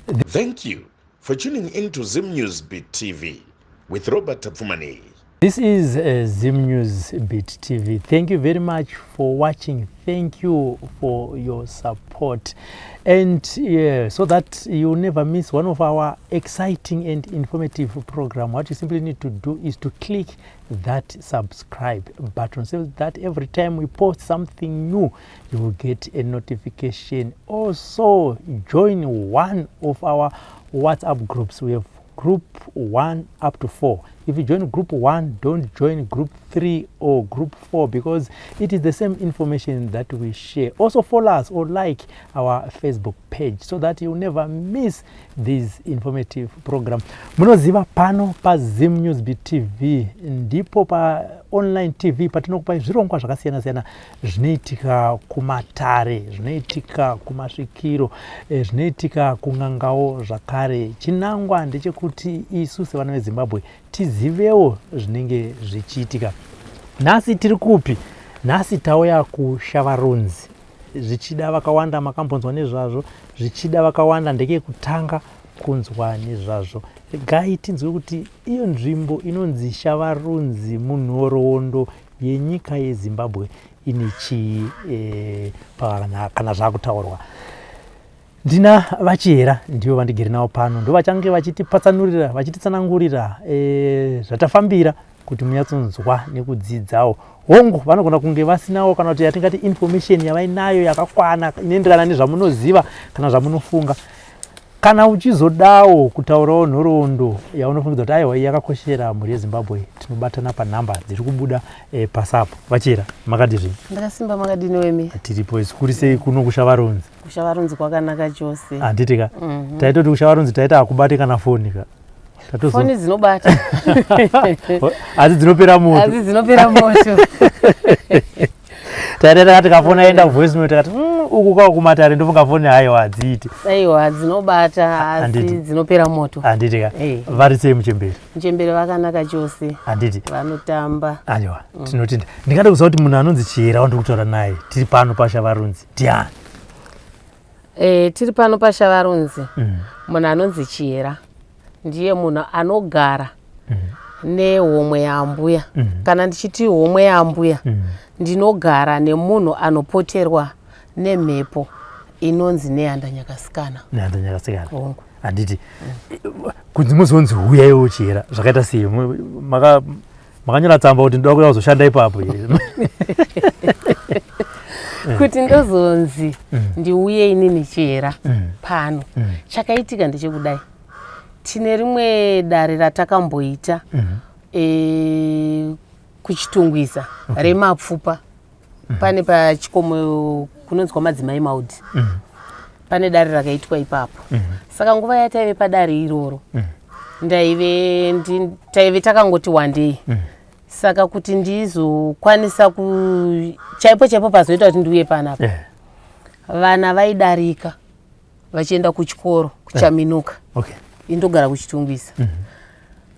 Thank you for tuning in to Zim News Beat TV with Robert Tapfumaneyi. This is Zim News Beat TV. Thank you very much for watching. Thank you for your support. And yeah, so that you never miss one of our exciting and informative program, what you simply need to do is to click that subscribe button so that every time we post something new, you will get a notification. Also, join one of our WhatsApp groups. We have group 1 up to 4. If you join group 1, don't join group 3 or group 4 because it is the same information that we share. Also follow us or like our Facebook page so that you never miss this informative program. Munoziva pano paZim News BTV ndipo paonline TV patinokupai zvirongwa zvakasiyana siyana zvinoitika kumatare, zvinoitika kumasvikiro, zvinoitika kun'angawo zvakare. Chinangwa ndechekuti isu sevana veZimbabwe tizivewo zvinenge zvichiitika. Nhasi tiri kupi? Nhasi tauya kuShavarunzi. Zvichida vakawanda makambonzwa nezvazvo, zvichida vakawanda ndekekutanga kunzwa nezvazvo. Regai tinzwe kuti iyo nzvimbo inonzi Shavarunzi munhoroondo yenyika yeZimbabwe ine chii kana zvakutaurwa. Ndina VaChihera ndivo vandigere navo pano, ndo vachange vachitipatsanurira vachititsanangurira zvatafambira kuti munyatsonzwa nekudzidzawo. Hongu, vanogona kunge vasinawo kana kuti yatingati information yavainayo yakakwana inoenderana nezvamunoziva kana zvamunofunga. Kana uchizodawo kutaurawo nhoroondo yaunofungidza kuti aiwa iyi yakakoshera mhuri yeZimbabwe, tinobatana panhamba dziri kubuda pasapo. VaChihera, makadi zvenyu? Ndakasimba, makadini wemi? Tiripo isu. Sei kuno kuShavarunzi? KuShavarunzi kwakanaka chose. Handiti ka? Taitoti kuShavarunzi taita hakubate kana foni ka. Foni dzinobata. Asi dzinopera moto. Asi dzinopera moto. Taita takati kafoni aenda voice note, takati uku kwako kumatare ndofunga foni haiwa hadziiti. Aiwa, dzinobata asi dzinopera moto. Handiti ka? Vari sei muchemberi? Muchemberi vakanaka chose. Handiti? Vanotamba. Aiwa, tinotenda. Ndingada kuziva kuti munhu anonzi Chihera wandiri kutaura naye tiri pano paShavarunzi ndiani? Tiri pano paShavarunzi, munhu anonzi Chihera ndiye munhu anogara nehomwe yaambuya. Kana ndichiti homwe yaambuya, ndinogara nemunhu anopoterwa nemhepo inonzi Nehanda Nyakasikana. Nehanda Nyakasikana. Hongu. Handiti kunzi muzonzi huyaiwo Chihera zvakaita sei? Makanyora tsamba kuti ndoda kuuya kuzoshanda ipapo here? Kuti ndozonzi ndiuye inini Chihera pano, chakaitika ndechekudai: tine rimwe dare ratakamboita kuChitungwiza remapfupa. Pane pachikomo kunonzi kwaMadzimai Maudi, pane dare rakaitwa ipapo. Saka nguva yataive padare iroro, ndaive taive takangoti wandei. Saka kuti ndizokwanisa ku chaipo chaipo pazoita kuti ndiuye panapa, vana vaidarika vachienda kuchikoro kuChaminuka. Indogara kuChitungwiza.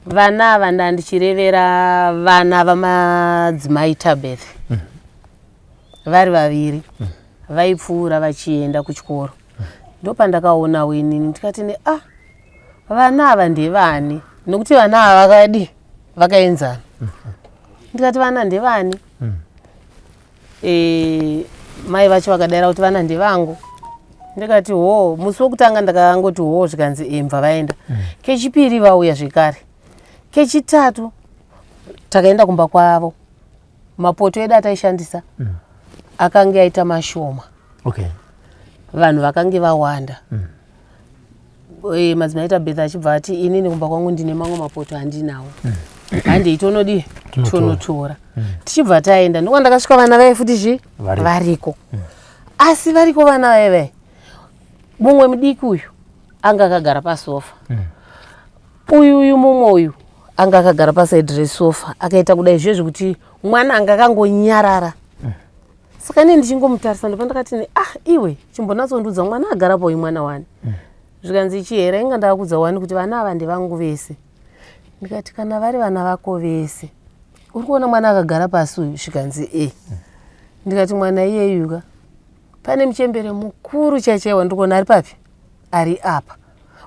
Vana ava ndandichirevera vana vamadzimai Tabeth vari vaviri, vaipfuura vachienda kuchikoro. Ndopandakaonawo inini, ndikati ne ah, vana ava ndevani? Nokuti vana ava vakadi vakaenzana. Ndikati, "Vana ndevani?" Mai vacho vakadaira kuti, "Vana ndevangu." Ndikati, "Ho." Musi wokutanga ndakangoti, "Ho." Zvikanzi emva vaenda. Kechipiri vauya zvekare. Kechitatu takaenda kumba kwavo. Mapoto edu ataishandisa akange aita mashoma. Vanhu vakange vawanda. Madzimai Tabetha achibva ati, "Inini kumba kwangu ndine mamwe mapoto andinawo, handei tonodii?" Tinotora. Tonotora. Tichibva taenda, ndokwa ndakasvika vana vaye futi chi Variko. Variko, asi variko vana vaye vaye, mumwe mudiki uyu anga akagara pasofa, uyu uyu mumwe uyu anga akagara pasaidi resofa, akaita kudai zvezvi kuti mwana anga akangonyarara. Saka inini ndichingomutarisa, ndopa ndakati ne, "Ah, iwe, chimbonatsondiudza, mwana agarapo uyu mwana wani?" Zvikanzi, "Chihera, inga ndakakudza wani kuti vana ava ndevangu vese." Ndikati, "Kana vari vana vako vese, uri kuona mwana akagara pasi uyu?" Zvikanzi, "E." Ndikati, "Mwana iyeyuka, pane muchembere mukuru chaichaiwa ndiri kuona ari papi, ari apa.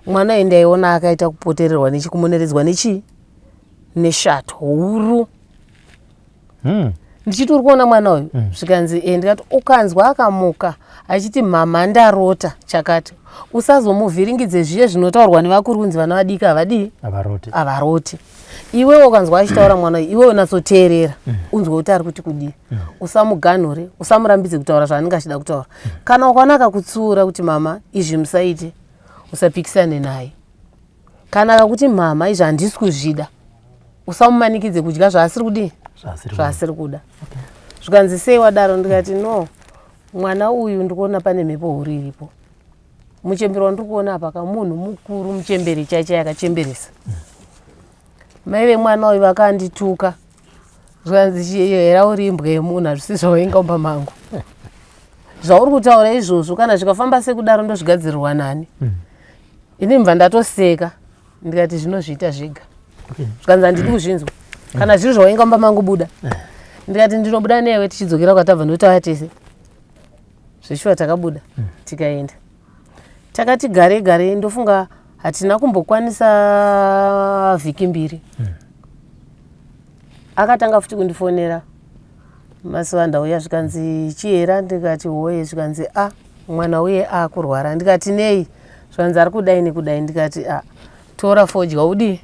Mwana uyu ndaiona akaita kupotererwa nechikumoneredzwa nechii neshato huru. Ndichiti uri kuona mwana uyu? Zvikanzi e. Ndikati ukanzwa akamuka achiti mama ndarota chakati, usazomuvhiringidze zviye zvinotaurwa nevakuru kunzi vana vadiki havadii, avaroti. Avaroti. Iwewe ukanzwa achitaura mwana uyu, iwewe unatsoteerera, unzwe kuti ari kuti kudii. Usamuganhure, usamurambidze kutaura zvaanenge achida kutaura. Kana ukaona akakutsiura kuti mama izvi musaite, usapikisane naye. Kana akakuti mama izvi handisi kuzvida, usamumanikidze kudya zvaasiri kudii, zvaasiri kuda. Zvaasiri kuda. Zvikanzi sei wadaro? Ndikati no, mwana uyu ndikuona pane mhepo huru iripo. Muchembero wandiri kuona apa kamunhu mukuru, muchembere chai chai, akachemberesa. Mai vemwana uyu vakandituka, zvikanzi chihera uri imbwa yemunhu, hazvisi zvawainga mumba mangu zvauri kutaura izvozvo. Kana zvikafamba sekudaro ndozvigadzirirwa nani? Ini mbva ndatoseka, ndikati zvinozviita zvega. Zvikanzi handidi kuzvinzwa, kana zviri zvawainga mumba mangu buda. Ndikati ndinobuda newe tichidzokera kwatabva, ndotauya tese. Zveshuwa takabuda, tikaenda. Takati gare gare, ndofunga hatina kumbokwanisa vhiki 2, akatanga futi kundifonera Masivanda uya. Zvikanzi chihera? Ndikati hoye. Zvikanzi a mwana uye akurwara. Ndikati nei? Zvikanzi ari kudai nekudai. Ndikati a tora fodya udii,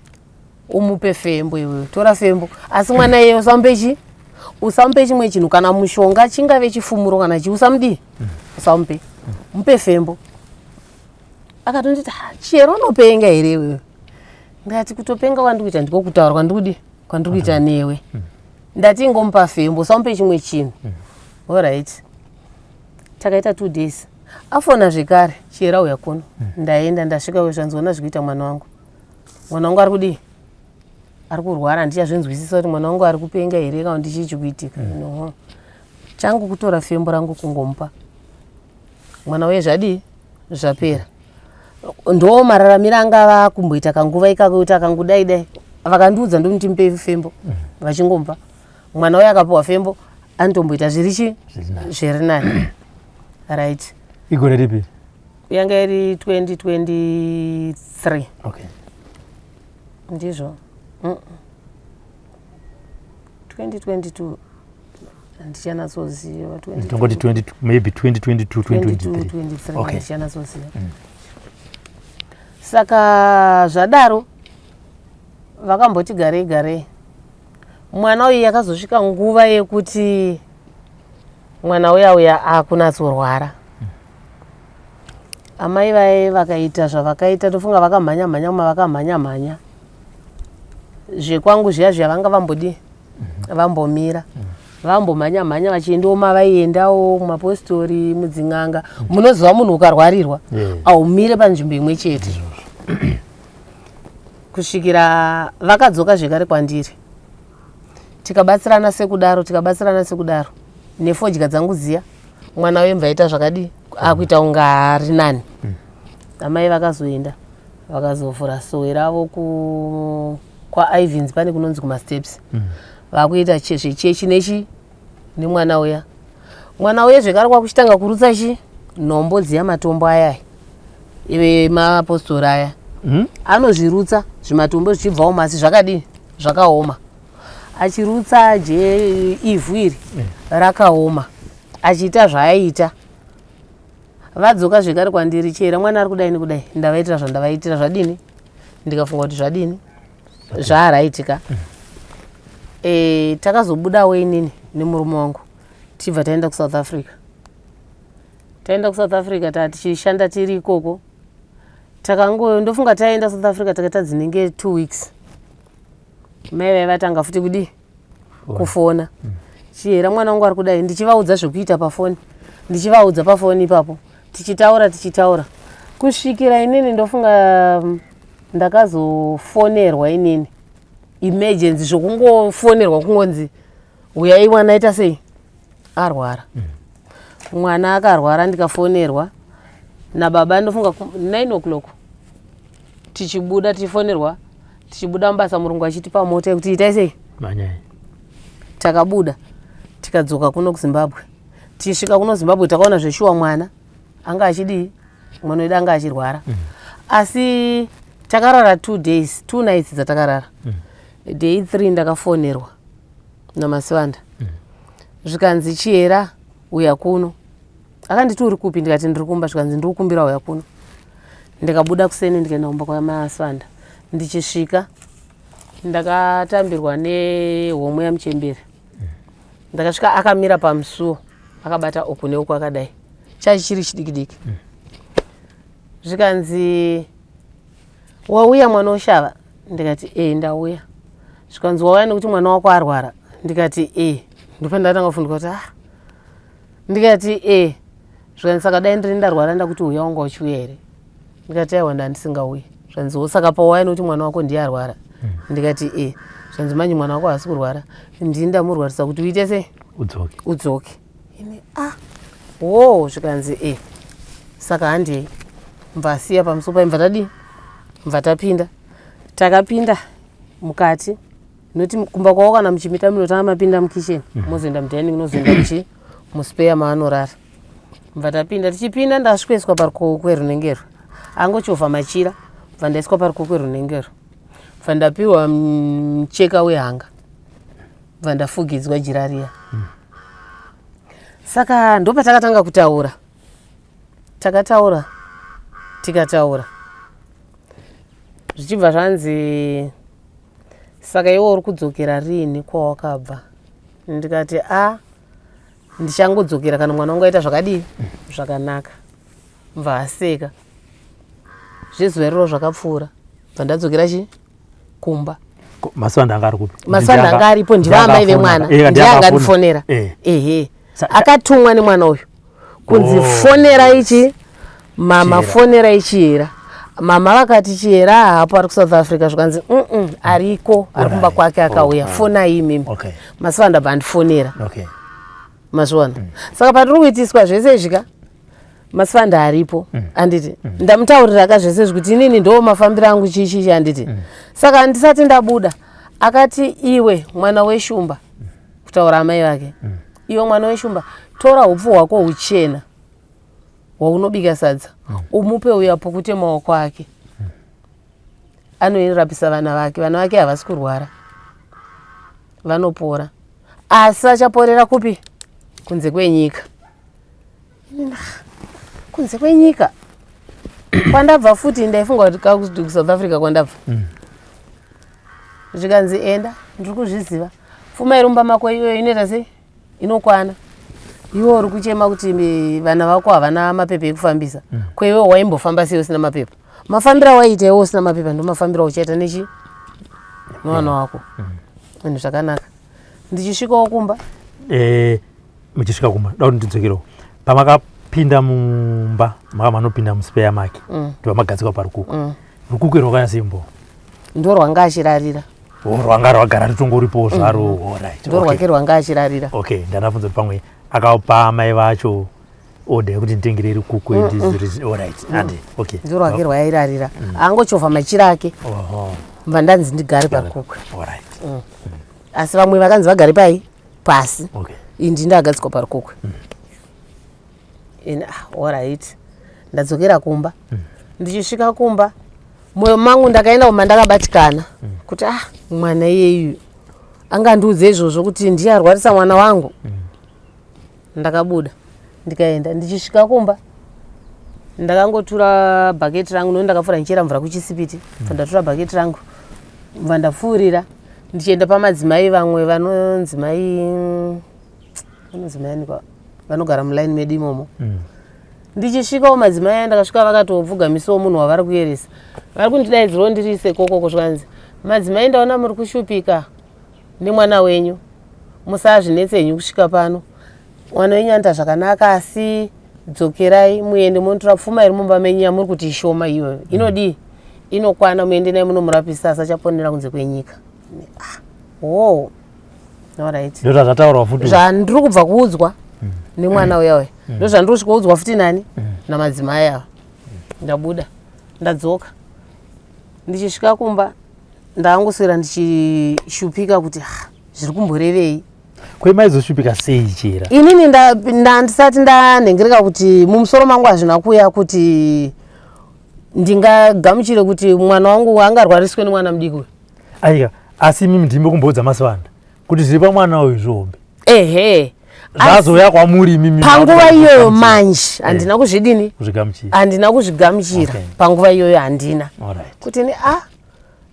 umupe fembo. Iwewe tora fembo, asi mwana iye usamupe chi usamupe chimwe chinhu, kana mushonga, chingave chifumuro kana chi, usamudii, usamupe, mupe fembo. Akatonditi, "Ah, chihera unopenga here iwewe?" Ndikati kutopenga kwandikuita ndiko kutaura kwandikudi kwandiri kuita newe. Ndati ingomupa fembo, usamupe chimwe chinhu. Alright, takaita 2 days, afona zvekare, chihera uya kuno. Ndaenda, ndasvika, zvanziona zvikuita mwana wangu. Mwana wangu ari kudii? Ari kurwara. Handichazvinzwisisa kuti mwana wangu ari kupenga here kana kuti chii chikuitika. No, changu kutora fembo rangu kungomupa mwana uye, zvadii, zvapera. Ndo mararamiro anga vakumboita kanguva ikako, kuti akangudai dai vakandiudza ndomuti mupe fembo, vachingomupa. Mwana uye akapiwa fembo anotomboita zviri chi Zviri nani. Zviri nani, right. Igore ripi? Yanga iri 2023. Ndizvo. 2022 handichanatsoziva. Tongoti 20, maybe 2022, 2023. 2023. Handichanatsoziva. Saka zvadaro vakamboti garei garei, mwana uyu yakazosvika nguva yekuti mwana uya uya akunatsorwara. Amai vaye vakaita zvavakaita, tofunga vakamhanya mhanya kuma vakamhanya mhanya zvekwangu zviya zviya, vanga vambodi vambomira, vambomhanya mhanya vachiendawo mavaiendawo kumapostori, mudzin'anga. Munoziva munhu ukarwarirwa aumire panzvimbo imwe chete, kusvikira vakadzoka zvekare kwandiri, tikabatsirana sekudaro, tikabatsirana sekudaro nefodya dzangu dziya. Mwana wemva aita zvakadii, akuita kunge ari nani. Amai vakazoenda, vakazovhura sowe ravo ku kwaIvins, pane kunonzi kumasteps. Vakuita zvechechi nechi nemwana uya. Mwana uya zvekare kwakuchitanga kurutsa chi nhombo dziya, matombo ayaya emapostori aya. Anozvirutsa zvimatombo zvichibvawo masi, zvakadii, zvakaoma. Achirutsa je ivhu iri rakaoma, achiita zvaaiita. Vadzoka zvekare kwandiri, chera mwana ari kudai nekudai. Ndavaitira zvandavaitira, zvadini, ndikafunga kuti zvadini, zvaaraitika. Takazobudawo inini nemurume wangu, tichibva taenda kuSouth Africa. Taenda kuSouth Africa, tatichishanda tiri ikoko. Takango ndofunga taenda South Africa, takaita dzinenge 2 weeks, mai vai vatanga futi kudii, kufona, chihera mwana wangu ari kudai. Ndichivaudza zvekuita pafoni, ndichivaudza pafoni ipapo, tichitaura tichitaura, kusvikira inini ndofunga ndakazofonerwa inini emergency, zvokungofonerwa kungonzi uyai, mwana aita sei, arwara. Mwana akarwara, ndikafonerwa nababa, ndofunga 9 o'clock, tichibuda, tichifonerwa tichibuda mubasa, murungu achitipa mota yekuti itai sei, manyai. Takabuda, tikadzoka kuno kuZimbabwe. Tichisvika kuno Zimbabwe, takaona zveshuwa mwana anga achidii, mwana wedu anga achirwara. Asi takarara 2 days, 2 nights dzatakarara. Day 3 ndakafonerwa naMasivanda. Zvikanzi, "Chihera, uya kuno." Akanditi, "Uri kupi?" Ndikati, "Ndiri kumba." Zvikanzi, "Ndiri kukumbira, uya kuno." Ndikabuda kuseni, ndikaenda kumba kwaMasivanda. Ndichisvika, ndakatambirwa nehomwe yamuchembere. Ndakasvika akamira pamusuo, akabata uku neuku akadai, chachi chiri chidiki diki. Zvikanzi, "Wauya, mwana woshava?" Ndikati, "E, ndauya." Zvikanzi, "Wauya nekuti mwana wako arwara?" Ndikati, "E." Ndopa ndatanga kufunduka kuti, "Ah." Ndikati, "E." Zvikanzi, "Saka dai ndiri ndarwara ndakuti uya, wanga uchiuya here?" Ndikati, "Aiwa, ndandisingauyi." Zvanzi, "Saka pawauya nekuti mwana wako ndiye arwara?" Ndikati, "E." Zvanzi, "Manje mwana wako haasi kurwara, ndini ndamurwarisa kuti uite sei?" Udzoke. "Udzoke." Ini, "Ah, wo." Zvikanzi, "E, saka handei." Mvasiya pamusuo pai, mva tadii, mva tapinda. Takapinda mukati, noti kumba kwavo kana muchimita munotanga mapinda mukitchen, mozoenda mudining, nozoenda muchi muspare maanorara. Mva tapinda. Tichipinda, ndasvikoiswa parukokwe runengero, angochovha machira. Mva ndaiswa parukokwe runengero, mva ndapiwa mucheka wehanga, mva ndafugidzwa jira riya. Saka ndopatakatanga kutaura. Takataura, tikataura, zvichibva zvanzi, "Saka iwe uri kudzokera riini kwawakabva?" Ndikati, "A, ndichangodzokera kana mwana wangu aita zvakadii, zvakanaka." Mva aseka. Zvezuva iroro zvakapfuura, bva ndadzokera chi kumba. Masivanda anga ari kupi? Masivanda anga aripo, ndivo amai vemwana, ndiye angandifonera. Ehe, akatumwa nemwana uyu kunzi, "Fonera ichi mama." Chihera. "Fonera iChihera." Mama vakati, "Chihera hapo, ari kuSouth Africa." Zvikanzi, ariko, ari kumba kwake, akauya. Fonai imimi." Masivanda bva andifonera. Mazviona? Saka patiri kuitiswa zvese izvi ka, Masivanda aripo, anditi? Ndamutaurira ka zvese izvi kuti inini ndo mafambiro angu, chichichi, handiti? Saka handisati ndabuda, akati, "Iwe mwana weshumba," kutaura amai vake, "iwe mwana weshumba, tora upfu hwako huchena hwaunobika sadza, umupe uyo apukute maoko ake. Anoirapisa vana vake. Vana vake havasi kurwara, vanopora, asi achaporera kupi? Kunze kwenyika." Kunze kwenyika kwandabva futi? Ndaifunga kuti kakuti kuSouth Africa kwandabva. Zvikanzi, "Enda, ndiri kuzviziva, pfuma iri mumba mako iyoyo inoita sei, inokwana. Iwe uri kuchema kuti vana vako havana mapepa ekufambisa. Kweiwe waimbofamba sei usina mapepa? Mafambiro awaiita iwe usina mapepa ndo mafambiro auchaita nechi nevana wako." Zvinhu zvakanaka. Ndichisvikawo kumba, Muchisvika kumba, da kuti ndidzokerewo pamakapinda mumba, maka manopinda muspare make, ndopamagadzikwa parukukwe. Rukukwe rwakanya sembo? Ndo rwanga achirarira. Oh, rwanga rwagara rutongoripowo zvaro. Alright. Ndo rwake rwanga achirarira. Okay, ndandabvunza kuti pamwe akapa amai vacho order yekuti nditengere rukukwe. Alright, andi okay. Ndo rwake rwairarira, angochovha machira ake. Mva ndanzi ndigare parukukwe. Asi vamwe vakanzi vagare pai pasi. Indi ndagadzikwa parukukwe ini. Ah, alright, ndadzokera kumba. Ndichisvika kumba, mwoyo mangu ndakaenda kumba ndakabatikana kuti, ah, mwana iyeyu angandiudze izvozvo kuti ndiye arwarisa mwana wangu? Ndakabuda, ndikaenda. Ndichisvika kumba, ndakangotura bhaketi rangu, nokuti ndakapfuura ndichiyera mvura kuchisipiti. Bva ndatura bhaketi rangu, bva ndapfuurira ndichienda pamadzimai vamwe vanonzi mai, vanonzi mai anikwa, vanogara mulaini medu imomo. Ndichisvikawo, madzimai aya ndakasvika vakatopfugamisawo munhu wavari kuyeresa, vari kundidaidzirawo ndiri sekokoko. Zvikanzi, "Madzimai, ndaona muri kushupika nemwana wenyu, musazvinetse henyu kusvika pano. Mwana wenyu anoita zvakanaka, asi dzokerai muende munotora pfuma iri mumba menyu yamuri kuti ishoma iyoyo. Inodii? Inokwana. Muende naye munomurapisa, asi achaponera kunze kwenyika." Ah, oh, alright. Ndo zvazvataurwa futi. Zvandiri kubva kuudzwa nemwana uya uya, ndo zvandiri kusvika futi nani, namadzimai ava. Ndabuda, ndadzoka. Ndichisvika kumba, ndangoswera ndichishupika kuti, "Ah, zviri kumborevei?" Kwemaizoshupika sei, Chihera? Inini ndandisati ndanhengereka kuti mumusoro mangu hazvina kuuya kuti Ndingagamuchire kuti mwana wangu angarwariswe nemwana mudiki uyu? Aika, asi imimi ndimi kumboudza Masivanda kuti zviri pamwana uyu zvihombe. Ehe. Zvazouya kwamuri imimi panguva iyoyo manje handina kuzvidini? Kuzvigamuchira. Handina kuzvigamuchira. Panguva iyoyo handina kuti ni a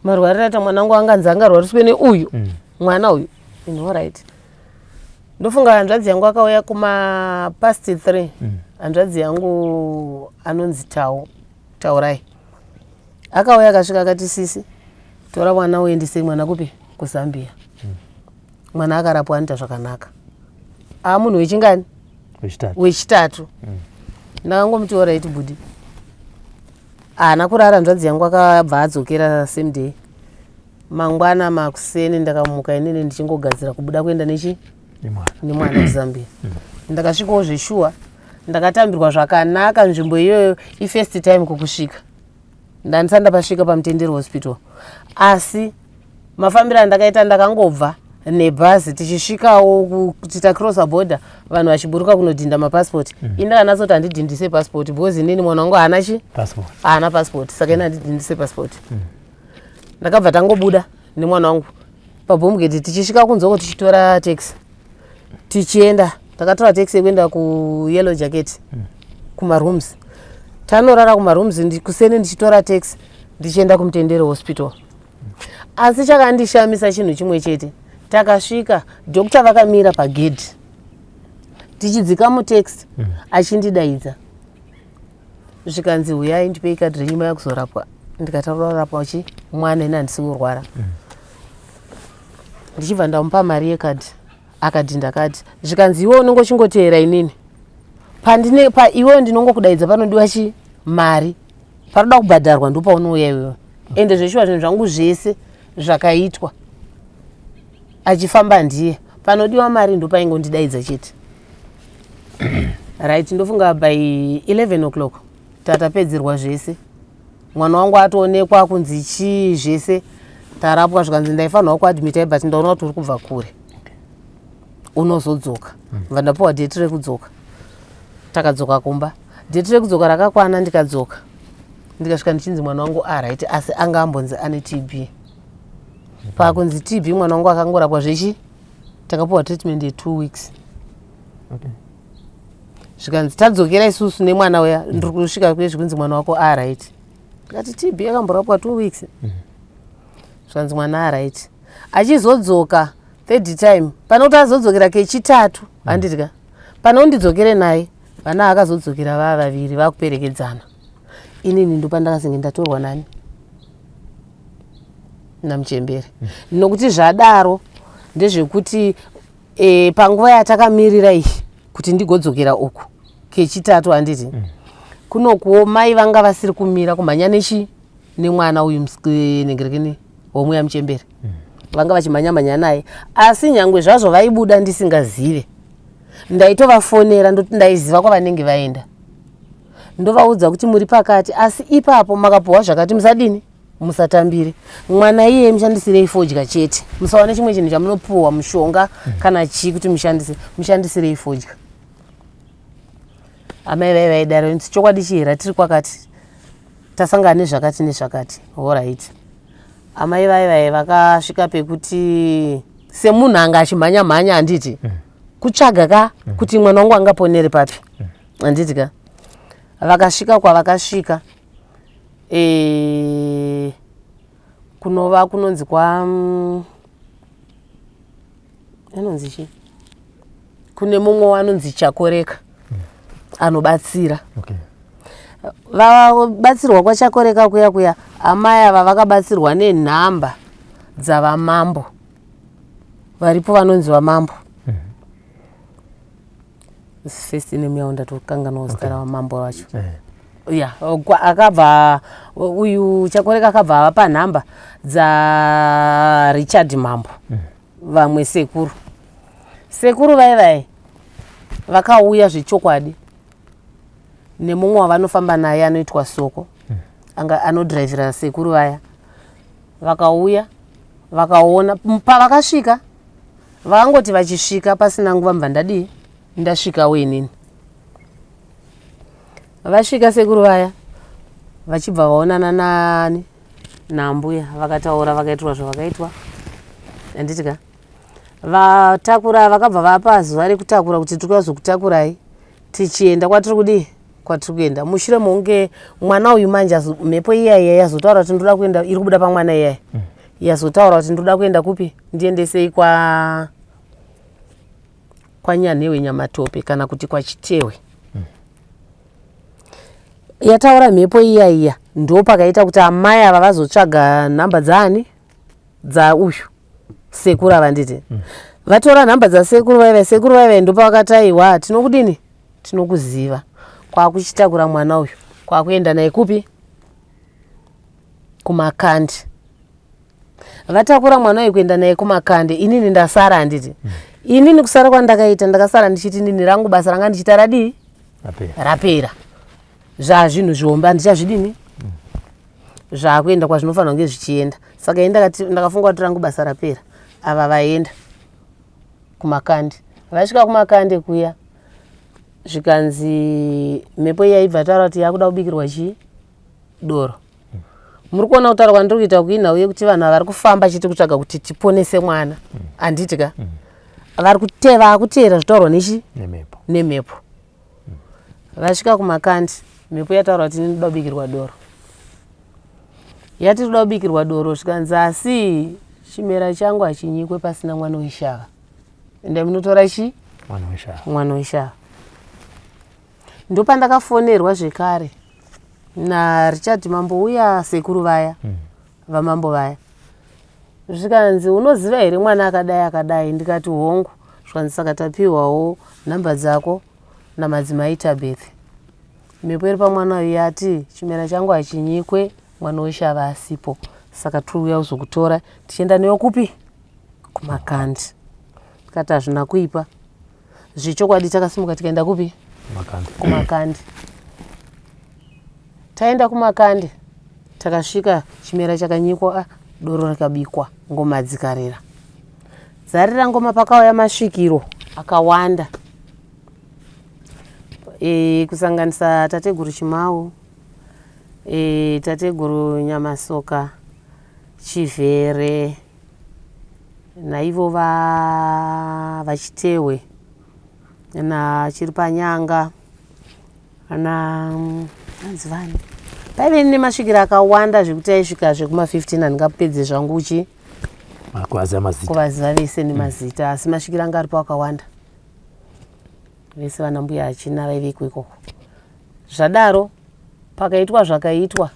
marwariro aita mwana wangu, anganzi angarwariswe neuyu mwana uyu in. Alright, ndofunga hanzvadzi yangu akauya kuma past 3. Hanzvadzi yangu anonzi Tau, Taurai, akauya, akasvika akati, "Sisi, tora mwana uendese mwana kupi? KuZambia. Mwana akarapwa, anoita zvakanaka." A munhu wechingani? Wechitatu. Wechitatu. Ndakangomuti, "Alright, budi." Haana kurara, hanzvadzi yangu akabva adzokera same day. Mangwana makuseni ndakamuka inini ndichingogadzira kubuda kuenda nechi Nemwana. Nemwana kuZambia. Ndakasvikawo zveshuwa, ndakatambirwa zvakanaka. Nzvimbo iyoyo ifirst time kukusvika, ndandisati ndapasvika paMutenderi Hospital, asi mafambiro andakaita, ndakangobva nebhazi, tichisvikawo kuti tacrossa border, vanhu vachiburuka kunodhinda mapasipoti. Ini ndakanatsoti handidhindise pasipoti because inini mwana wangu haana chi passport. Haana pasipoti, saka ini handidhindise pasipoti. Ndakabva tangobuda nemwana wangu pabhomugeti, tichisvika kunzoko, tichitora taxi tichienda. Takatora taxi yekuenda kuYellow Jacket, kumarooms. Tanorara kumarooms, kuseni ndichitora taxi ndichienda kuMutendere Hospital. Asi chakandishamisa chinhu chimwe chete, takasvika, doctor vakamira pagedhi tichidzika mutaxi, achindidaidza, zvikanzi, "Huyai, ndipei kadhi renyu, maya kuzorapwa." Ndikataura, "Rapwa chi mwana? Ini handisi kurwara." Ndichibva ndamupa mari yekadhi, akadhinda kadhi. Zvikanzi, "Iwe unenge uchingoteera inini pandine pa iwewe ndinongokudaidza panodiwa chi mari, panoda kubhadharwa, ndopaunouya iwewe." Ende zveshuwa, zvinhu zvangu zvese zvakaitwa achifamba ndiye, panodiwa mari ndopaingondidaidza chete. Right, ndofunga by 11 o'clock tatapedzerwa zvese, mwana wangu atoonekwa kunzi chii, zvese tarapwa. Zvikanzi ndaifanirwa kuadmita, but ndaona kuti uri kubva kure, unozodzoka. Bva ndapiwa date rekudzoka, takadzoka kumba. Date rekudzoka rakakwana, ndikadzoka, ndikasvika ndichinzi mwana wangu alright, asi anga ambonzi ane TB. Pakunzi TB, mwana wangu akangorapwa zvechi, takapiwa treatment ye2 weeks. Zvikanzi tadzokera isusu nemwana uya, ndiri kusvika kuye, zvikunzi mwana wako alright. Ndikati, "TB yakamborapwa 2 weeks?" Zvikanzi mwana alright. Achizodzoka third time, pane kuti azodzokera kechitatu, handitya pane undidzokere naye, vana akazodzokera vava vaviri vakuperekedzana. Inini ndopandakazenge ndatorwa nani? Namuchembere. Nokuti zvadaro ndezvekuti panguva yatakamirira iyi kuti ndigodzokera uku kechitatu, handiti kunokuwo mai vanga vasiri kumira kumhanya nechi nemwana uyu nengerekeni homwe yamuchembere, vanga vachimhanya-mhanya naye. Asi nyangwe zvazvo vaibuda ndisingazive, ndaitovafonera, ndoti ndaiziva kwavanenge vaenda, ndovaudza kuti muri pakati, asi ipapo makapuhwa zvakati, musadini, musatambire mwana iye, mushandisirei fodya chete, musawane chimwe chinhu chamunopuhwa, mushonga kana chii, kuti mushandise, mushandisirei fodya. Amai vai vaidaro, nzi chokwadi chihera, tiri kwakati, tasangana nezvakati nezvakati. Alright, amai vai vai vakasvika pekuti semunhu anga achimhanya mhanya, handiti kutsvaga ka kuti mwana wangu angaponere papi, handiti ka, vakasvika kwavakasvika, kunova kunonzi kwa anonzi chii, kune mumwe anonzi Chakoreka anobatsira. Vabatsirwa kwaChakoreka kuya kuya, amai ava vakabatsirwa nenhamba dzavamambo varipo, vanonzi vamambo. First name yavo ndatokanganwa zita ravamambo vacho. Ya, akabva uyu Chakoreka akabva avapa nhamba dzaRichard Mambo, vamwe sekuru. Sekuru vai vai vakauya zvechokwadi nemumwe wavanofamba naye anoitwa Soko, anga anodhiraivhira sekuru vaya. Vakauya, vakaona. Pavakasvika, vakangoti vachisvika, pasina nguva mubva ndadii, ndasvikawo inini. Vasvika sekuru vaya, Vachibva vaonana nani nambuya, vakataura, vakaitirwa zvavakaitwa, handiti ka? Vatakura, vakabva vapa zuva rekutakura kuti tiri kuzokutakurai tichienda kwatiri kudii, kwatiri kuenda. Mushure mokunge mwana uyu manje mhepo iya iya yazotaura kuti ndoda kuenda, iri kubuda pamwana iyaya yazotaura kuti ndoda kuenda kupi, ndiendesei kwa kwaNyanhewe Nyamatope kana kuti kwaChitehwe. Yataura mhepo iya iya, ndo pakaita kuti amai ava vazotsvaga nhamba dzaani, dzauyu sekuru ava, nditi vatora nhamba dzasekuru vaiva, sekuru vaiva, ndopavakati aiwa, tinokudini, tinokuziva. Kwakuchitakura mwana uyu, kwakuenda naye kupi? Kumakandi. Vatakura mwana uyu kuenda naye kumakandi, inini ndasara, handiti? Inini kusara kwandakaita, ndakasara ndichiti nini rangu basa ranga ndichiita radii? Rapera. Rapera. Zvazvinhu zvihombe, handichazvidini, zvaakuenda kwazvinofanira kunge zvichienda. Saka ini ndakafunga kuti rangu basa rapera. Ava vaenda kumakandi, vasvika kumakandi kuya, zvikanzi mhepo iya ibva taura kuti yakuda kubikirwa chii? Doro. Muri kuona kutaura kwandiri kuita kuinhau yekuti vanhu ava vari kufamba chete kutsvaga kuti tiponese mwana, handiti ka? Vari kuteva akuteera zvitaurwa nechi? Nemhepo. Nemhepo. Vasvika kumakandi, mhepo yataura kuti inoda kubikirwa doro. Yati toda kubikirwa doro, zvikanzi asi chimera changu hachinyikwe pasina mwana weshava, ende munotora chi? Mwana weshava. Mwana weshava. Ndopandakafonerwa zvekare naRichard Mambo uya, sekuru vaya vamambo vaya, zvikanzi unoziva here mwana akadai akadai? Ndikati hongu. Zvikanzi saka tapiwawo nhamba dzako namadzimai Tabeth, mhepo iri pamwana uyu yati chimera changu hachinyikwe mwana weshava asipo, saka tiri uya kuzokutora tichienda newe kupi? Kumakandi. Tikati hazvina kuipa. Zvechokwadi takasimuka tikaenda kupi? Makandi. Kumakandi. Taenda kumakandi, takasvika chimera chakanyikwa, ah, doro rikabikwa, ngoma dzikarira, dzarira ngoma, pakauya masvikiro akawanda, kusanganisa tateguru Chimau, tateguru Nyamasoka, Chivhere, naivo vaChitehwe, nachiripanyanga, ana anzi vani. Paive nemasvikiro akawanda zvekuti aisvika zvekuma15, handingapedze zvangu uchi Kuvaziva mazita. Kuvaziva vese nemazita, asi masvikiro anga aripo akawanda, vese vana mbuya hachina vaiveko ikoko. Zvadaro pakaitwa zvakaitwa,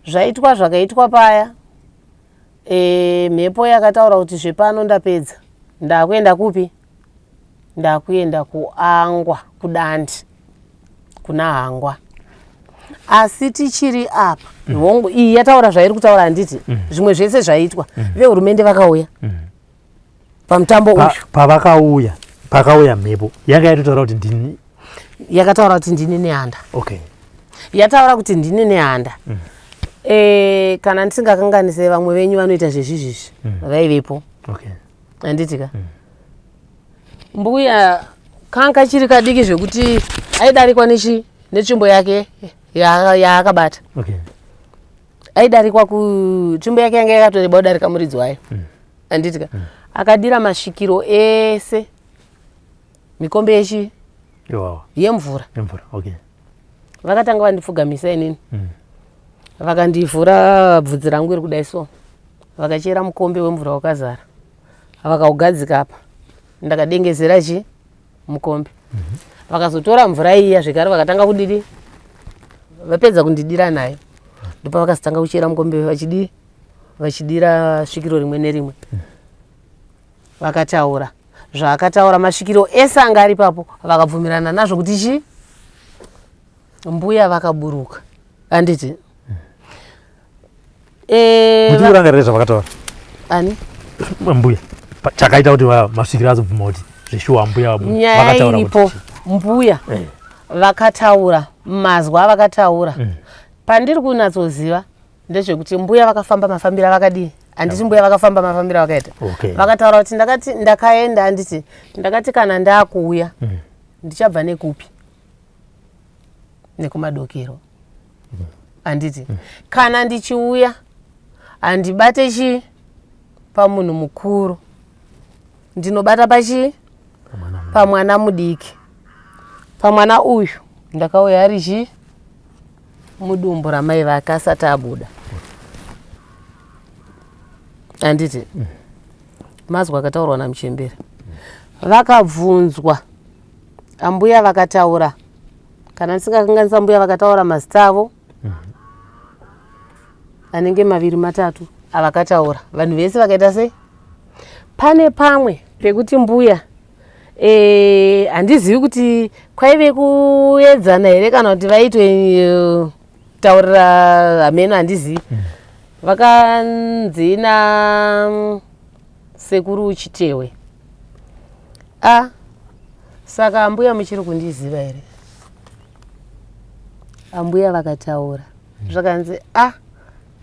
zvaitwa zvakaitwa paya, mhepo yakataura kuti zvepano ndapedza, ndakuenda kupi? Ndakuenda kuangwa, kudandi kuna Hangwa. Asi tichiri apa, hongu, iyi yataura zvairi kutaura, handiti? Zvimwe zvese zvaitwa, vehurumende vakauya pamutambo uyu. Pavakauya, pakauya mhepo yanga yatotaura kuti ndini. Yakataura kuti ndini Nehanda. Yataura kuti ndini Nehanda. Kana ndisingakanganise, vamwe venyu vanoita zvezvizvizvi vaivepo, handiti ka? Mbuya kanga kachiri kadiki zvekuti aidarikwa nechi netsvimbo yake yaakabata. Aidarikwa kutsvimbo yake yanga yakatoreba kudarika muridzi wayo, handiti ka? Akadira masvikiro ese mikombe yechi? Iwawa. Yemvura. Yemvura, okay. Vakatanga vandipfugamisa inini, vakandivhura bvudzi rangu iri kudai so, vakachera mukombe wemvura wakazara, vakaugadzika apa, ndakadengezera chi mukombe. Vakazotora mvura iya zvekare, vakatanga kudidi, vapedza kundidira nayo, ndopa vakazotanga kuchera mukombe vachidii, vachidira svikiro rimwe nerimwe. Vakataura zvaakataura, masvikiro ese anga ari ipapo vakabvumirana nazvo kuti chi mbuya vakaburuka, handiti? Muchikurangarira zvavakataura? Ani? Mbuya. Chakaita kuti masvikiro azobvuma kuti zveshuwa mbuya Nyaya vakataura iripo, kuti mbuya vakataura mazwa avakataura, pandiri kunatsoziva ndezvekuti mbuya vakafamba mafambiro avakadii, handiti? Mbuya vakafamba mafambiro avakaita. Vakataura kuti ndakati ndakaenda, handiti? Ndakati kana ndakuuya, ndichabva nekupi? Nekumadokero. Handiti kana ndichiuya handibate chii pamunhu mukuru, ndinobata pachii? Pamwana mudiki. Pamwana uyu ndakauya ari chii? Mudumbu ramai vake asati abuda. Handiti mazwi akataurwa namuchembere. Vakabvunzwa ambuya vakataura, kana ndisingakanganisa, mbuya vakataura mazita avo anenge maviri matatu avakataura. Vanhu vese vakaita sei? Pane pamwe pekuti mbuya handizivi kuti kwaive kuedzana here kana kuti vaitotaurira hameno, handizivi. Vakanzi na sekuru Chitewe, "A, saka ambuya muchiri kundiziva here?" Ambuya vakataura zvakanzi, "A,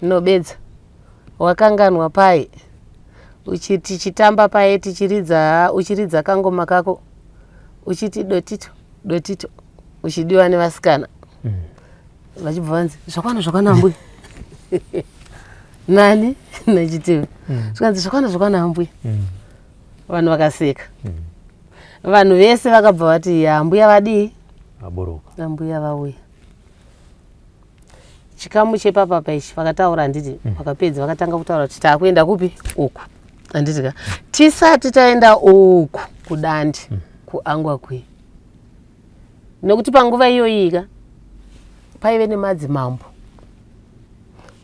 nobedza wakanganwa pai tichitamba paye, tichiridza, uchiridza kangoma kako uchiti dotito dotito, uchidiwa nevasikana." Vachibva vanzi, "Zvakwana, zvakwana ambuya." Nani? NaChitewe. Zvikanzi, "Zvakwana, zvakwana ambuya." Vanhu vakaseka. Vanhu vese vakabva vati, "Ya, mbuya vadii?" Aburuka. Ambuya vauya. Chikamu chepapapa ichi vakataura, handiti? Vakapedza vakatanga kutaura kuti taakuenda kupi uku, handiti ka? Tisati taenda uku kudandi kuangwa kwi, nekuti panguva iyoyi ka paive nemadzimambo,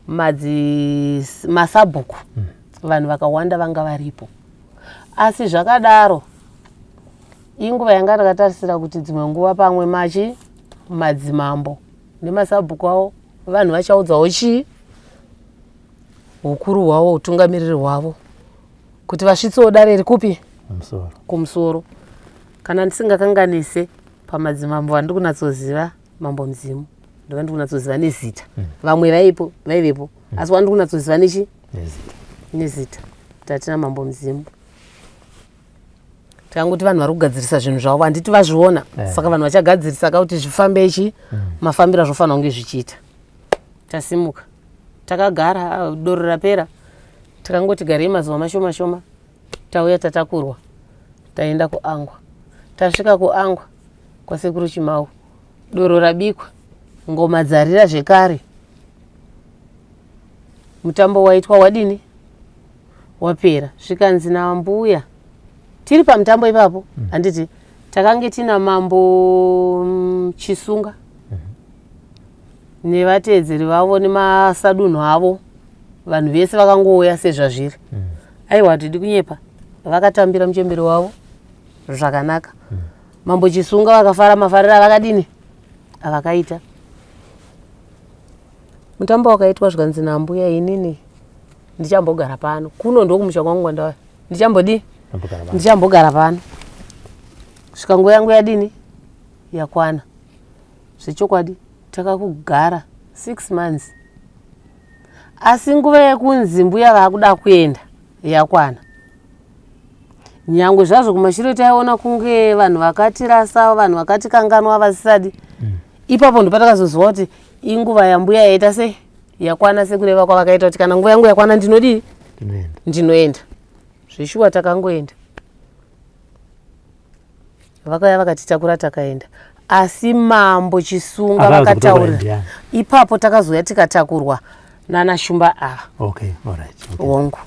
madzi masabhuku, vanhu vakawanda vanga varipo. Asi zvakadaro, inguva yanga ndakatarisira kuti dzimwe nguva pamwe machi madzimambo nemasabhuku avo, vanhu vachaudzawo chii ukuru hwavo, utungamiriri hwavo, kuti vasvitsewo dare rikupi? Kumusoro. Kumusoro. Kana ndisingakanganise, pamadzimambo vandiri kunatsoziva, Mambo Muzimu ndova ndiri kunatsoziva nezita. Vamwe vaipo, vaivepo, asi wandiri kunatsoziva nechi? Nezita. Nezita tatina Mambo Muzimu. Takangoti vanhu vari kugadzirisa zvinhu zvavo, handiti vazviona? Saka vanhu vachagadzirisa ka kuti zvifambe ichi mafambiro azvofanira kunge zvichiita. Tasimuka, takagara, ah, doro rapera, takangoti garei mazuva mashoma shoma, tauya tatakurwa, taenda kuangwa. Tasvika kuangwa kwasekuru Chimau, doro rabikwa, ngoma dzarira zvekare, mutambo waitwa, wadini, wapera. Zvikanzi nambuya tiri pamutambo ipapo, handiti takange tina Mambo Chisunga nevateedzeri vavo nemasadunhu avo, vanhu vese vakangouya sezvazviri. Aiwa, hatidi kunyepa, vakatambira muchemberi wavo zvakanaka. Mambo Chisunga vakafara mafariro avakadini avakaita. Mutambo wakaitwa, zvikanzi nambuya, "Inini ndichambogara pano, kuno ndokumusha kwangu kwandauya, ndichambodii?" Ambogara pano. "Ndichambogara pano svika nguva yangu yadini yakwana." Zvechokwadi takakugara 6 months, asi nguva yekunzi mbuya vaakuda kuenda yakwana. Nyangwe zvazvo kumashure taiona kunge vanhu vakatirasa, vanhu vakatikanganwa, vasisadi, ipapo ndopatakazoziva kuti inguva yambuya yaita sei, yakwana, sekureva kwavakaita kuti kana nguva yangu yakwana ndinodii? Ndinoenda. Ndinoenda. Zveshuwa takangoenda, vakauya vakatitakura, takaenda. Asi Mambo Chisunga Akaza kutakura vakataurira ndiani? Ipapo takazouya tikatakurwa nana Shumba ava. Okay, alright, okay. Hongu.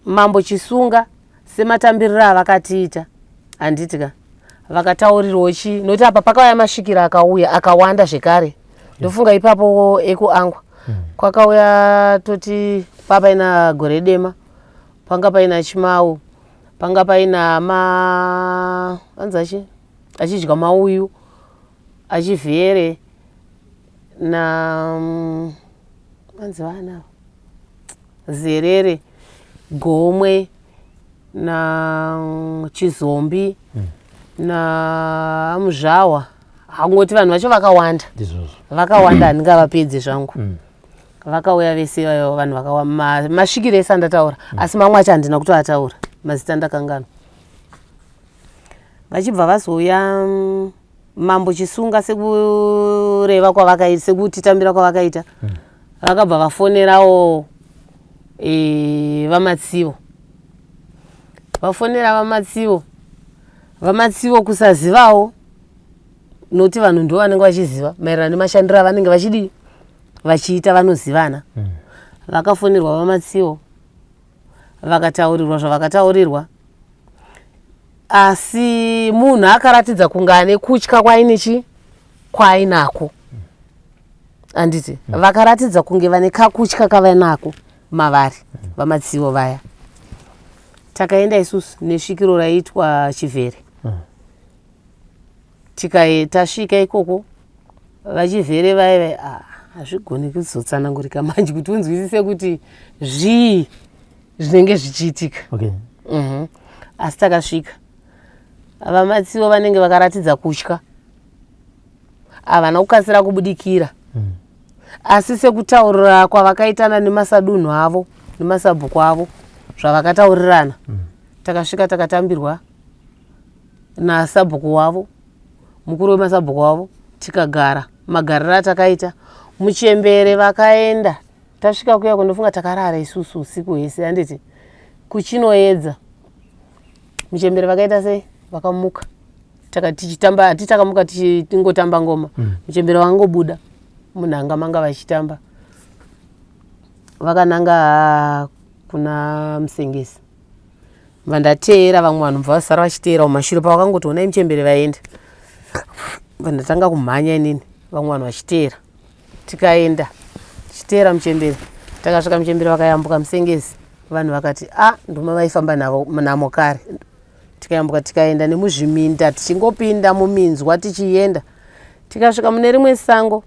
Mambo Chisunga sematambiriro avakatiita, handiti ka, vakataurirwo chi, nokuti apa pakauya masvikiro akauya akawanda zvekare. Ndofunga ipapo ekuangwa kwakauya, toti papaina Gore Dema, panga paina Chimau, panga paina ma anzi achidya mauyu, achivhere na anzi vana Zerere, Gomwe na Chizombi na Amuzvawa. Hangoti vanhu vacho vakawanda. Ndizvozvo. Vakawanda, handingavapedze zvangu. Vakauya vese ivavo, vanhu vakawa masvikiro ese andataura, asi mamwe acho handina kutoataura mazita, ndakanganwa. Vachibva vazouya. Mambo Chisunga sekureva kwavakaita, sekutitambira kwavakaita, vakabva vafonerawo vaMatsivo. Vafonera vaMatsivo, vaMatsivo kusazivawo nokuti vanhu ndo vanenge vachiziva maererano nemashandiro avanenge vachidii vachiita, vanozivana. Vakafonerwa vaMatsivo, vakataurirwa zvavakataurirwa, asi munhu akaratidza kunge ane kutya kwaine chi kwaainako, handiti? Vakaratidza kunge vane kakutya kavanako mavari vaMatsivo vaya. Takaenda isusu nesvikiro raiitwa Chivhere. Tasvika ikoko, vaChivhere vaya, ah, hazvigoni kuzotsanangurika manje kuti unzwisise kuti zvii zvinenge zvichiitika. Asi takasvika, vaMatsivo vanenge vakaratidza kutya, havana kukasira kubudikira. Asi sekutaurira kwavakaitana nemasadunhu avo nemasabhuku avo, zvavakataurirana, takasvika takatambirwa nasabhuku wavo, mukuru wemasabhuku wavo. Tikagara magariro atakaita. Muchembere vakaenda. Tasvika kuya kundofunga takarara isusu usiku hwese, handiti? Kuchinoedza, muchembere vakaita sei? Vakamuka. Tichitamba hati, takamuka tichingotamba ngoma. Muchembere vangobuda munhanga manga vachitamba, vakananga kuna Musengesi. Vandateera vamwe vanhu bva vasara vachiteera mumashure. Pavakangoti onai muchembere vaenda, vandatanga kumhanya inini, vamwe vanhu vachiteera. Tikaenda tichiteera muchembere. Takasvika, muchembere vakayambuka Musengezi. Vanhu vakati, a nduma vaifamba navo namo kare. Tikayambuka, tikaenda nemuzviminda, tichingopinda muminzwa tichienda, tikasvika mune rimwe sango.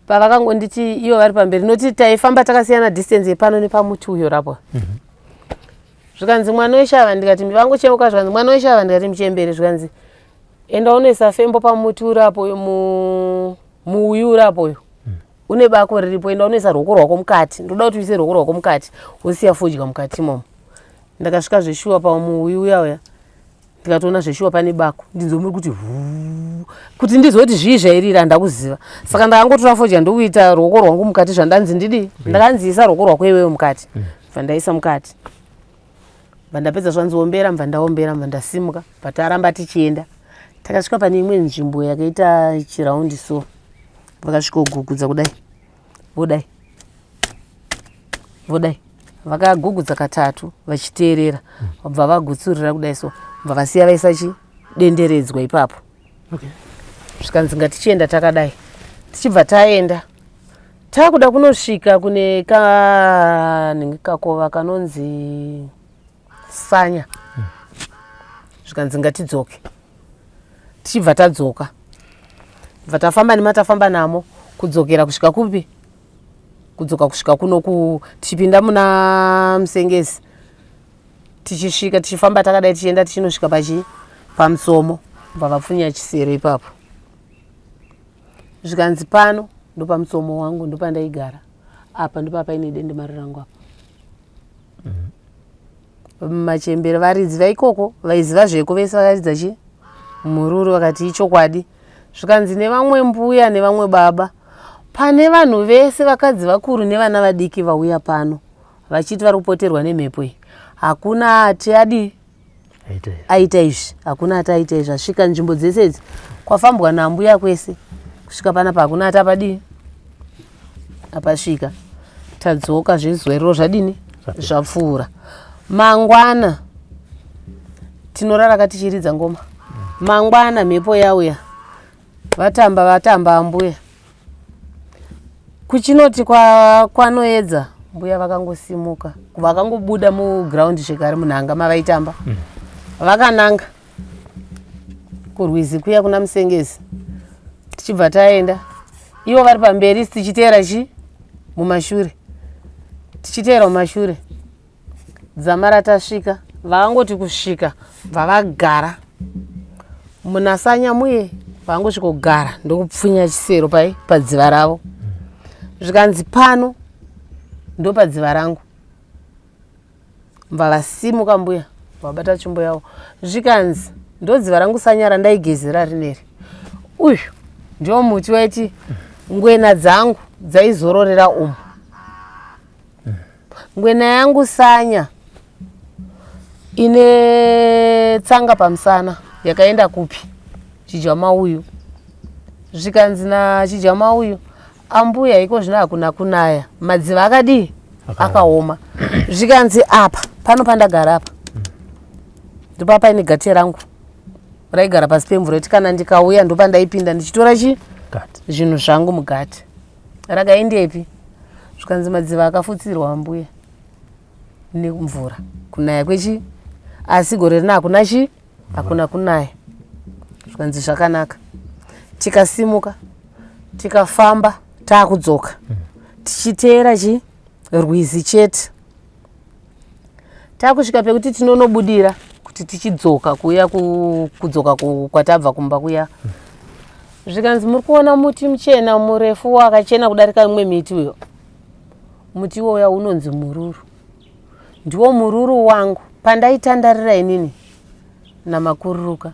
Pavakangonditi ivo vari pamberi, noti taifamba takasiyana distance yepano nepamuti uyo rapo. Zvikanzi, "Mwana weshava?" Ndikati, vangocheuka. Zvikanzi, "Mwana weshava?" Ndikati, "Muchembere." Zvikanzi, "Enda unoisa fembo pamuti uri apo uyo, muuyu uri apo uyo, une bako riripo. Enda unoisa ruoko rwako mukati. Ndoda kuti uise ruoko rwako mukati, wosiya fodya mukati imomo." Ndakasvika zveshuwa pamuuyu uya uya, ndikatoona zveshuwa pane bako. Ndinzwe muri kuti huu, kuti ndizoti zvii zvairira handakuziva. Saka ndakangotora fodya ndokuita ruoko rwangu mukati zvandanzi ndidii. Ndakanzi, "Isa ruoko rwako iwewe mukati." Bva ndaisa mukati, bva ndapedza, zvanzi, "Ombera." Mbva ndaombera, mbva ndasimuka, bva taramba tichienda. Takasvika pane imwe nzvimbo yakaita chiraundi so. Vakasvika kugugudza kudai, vodai, vodai. Vakagugudza katatu vachiteerera, vabva vagutsurira kudai so, bva vasiya vaisa chidenderedzwa ipapo. Zvikanzi, "Ngatichienda takadai." Tichibva taenda, takuda kunosvika kune kanenge kakova kanonzi Sanya, zvikanzi, "Ngatidzoke." Tichibva tadzoka, bva tafamba nematafamba namo kudzokera kusvika kupi, kudzoka kusvika kuno tichipinda muna Musengezi. Tichisvika, tichifamba takadai, tichienda, tichinosvika pachi paMutsomo, bva vapfunya chisero ipapo. Zvikanzi, "Pano ndopaMutsomo wangu, ndopandaigara apa, ndopa paine dendemari rangu apa." Machembere varidzi vaikoko vaiziva zveko vese vakaridza chi mururu, vakati ichokwadi. Zvikanzi nevamwe mbuya nevamwe baba, pane vanhu vese, vakadzi vakuru nevana vadiki vauya pano vachiti vari kupoterwa nemhepo iyi, hakuna ati adii aita izvi, hakuna ati aita izvi. Asvika nzvimbo dzese idzi kwafambwa nambuya kwese kusvika panapa, hakuna ati apadii apasvika. Tadzoka zvezuva iroro, zvadini, zvapfuura. Mangwana tinorara katichiridza ngoma. Mangwana mhepo yauya, vatamba, vatamba ambuya. Kuchinoti kwanoedza, mbuya vakangosimuka, vakangobuda mugraundi zvekare, munhanga mavaitamba. Vakananga kurwizi kuya kuna Musengezi. Tichibva taenda, ivo vari pamberi, isi tichiteera chi mumashure, tichiteera mumashure. Dzamara tasvika, vangoti kusvika, bva vagara munasanya muye. Vangosvika kugara, ndokupfunya chisero pai padziva ravo. Zvikanzi, "Pano ndopadziva rangu." Bva vasimuka mbuya, vabata tsvimbo yavo. Zvikanzi, "Ndodziva rangu sanya randaigezera rineri. Uyu ndiwo muti waiti ngwena dzangu dzaizororera umu. Ngwena yangu sanya ine tsanga pamusana yakaenda kupi? Chijamauyu. Zvikanzi naChijamauyu, ambuya iko zvino hakuna kunaya, madziva akadii? Akaoma. Zvikanzi apa pano pandagara apa ndopa paine gate rangu raigara pasi pemvura, kuti kana ndikauya ndopandaipinda ndichitora chi zvinhu zvangu mugate. Rakaendepi? Zvikanzi madziva akafutsirwa ambuya nemvura kunaya kwechi, asi gore rino hakuna chi hakuna kunaya. Zvikanzi zvakanaka. Tikasimuka tikafamba taakudzoka tichiteera chi rwizi chete, takusvika pekuti tinonobudira kuti tichidzoka kuya kudzoka kwatabva kumba kuya. Zvikanzi muri kuona muti muchena murefu wakachena kudarika imwe miti uyo? Muti iwoya unonzi mururu, ndiwo mururu wangu pandaitandarira inini namakururuka.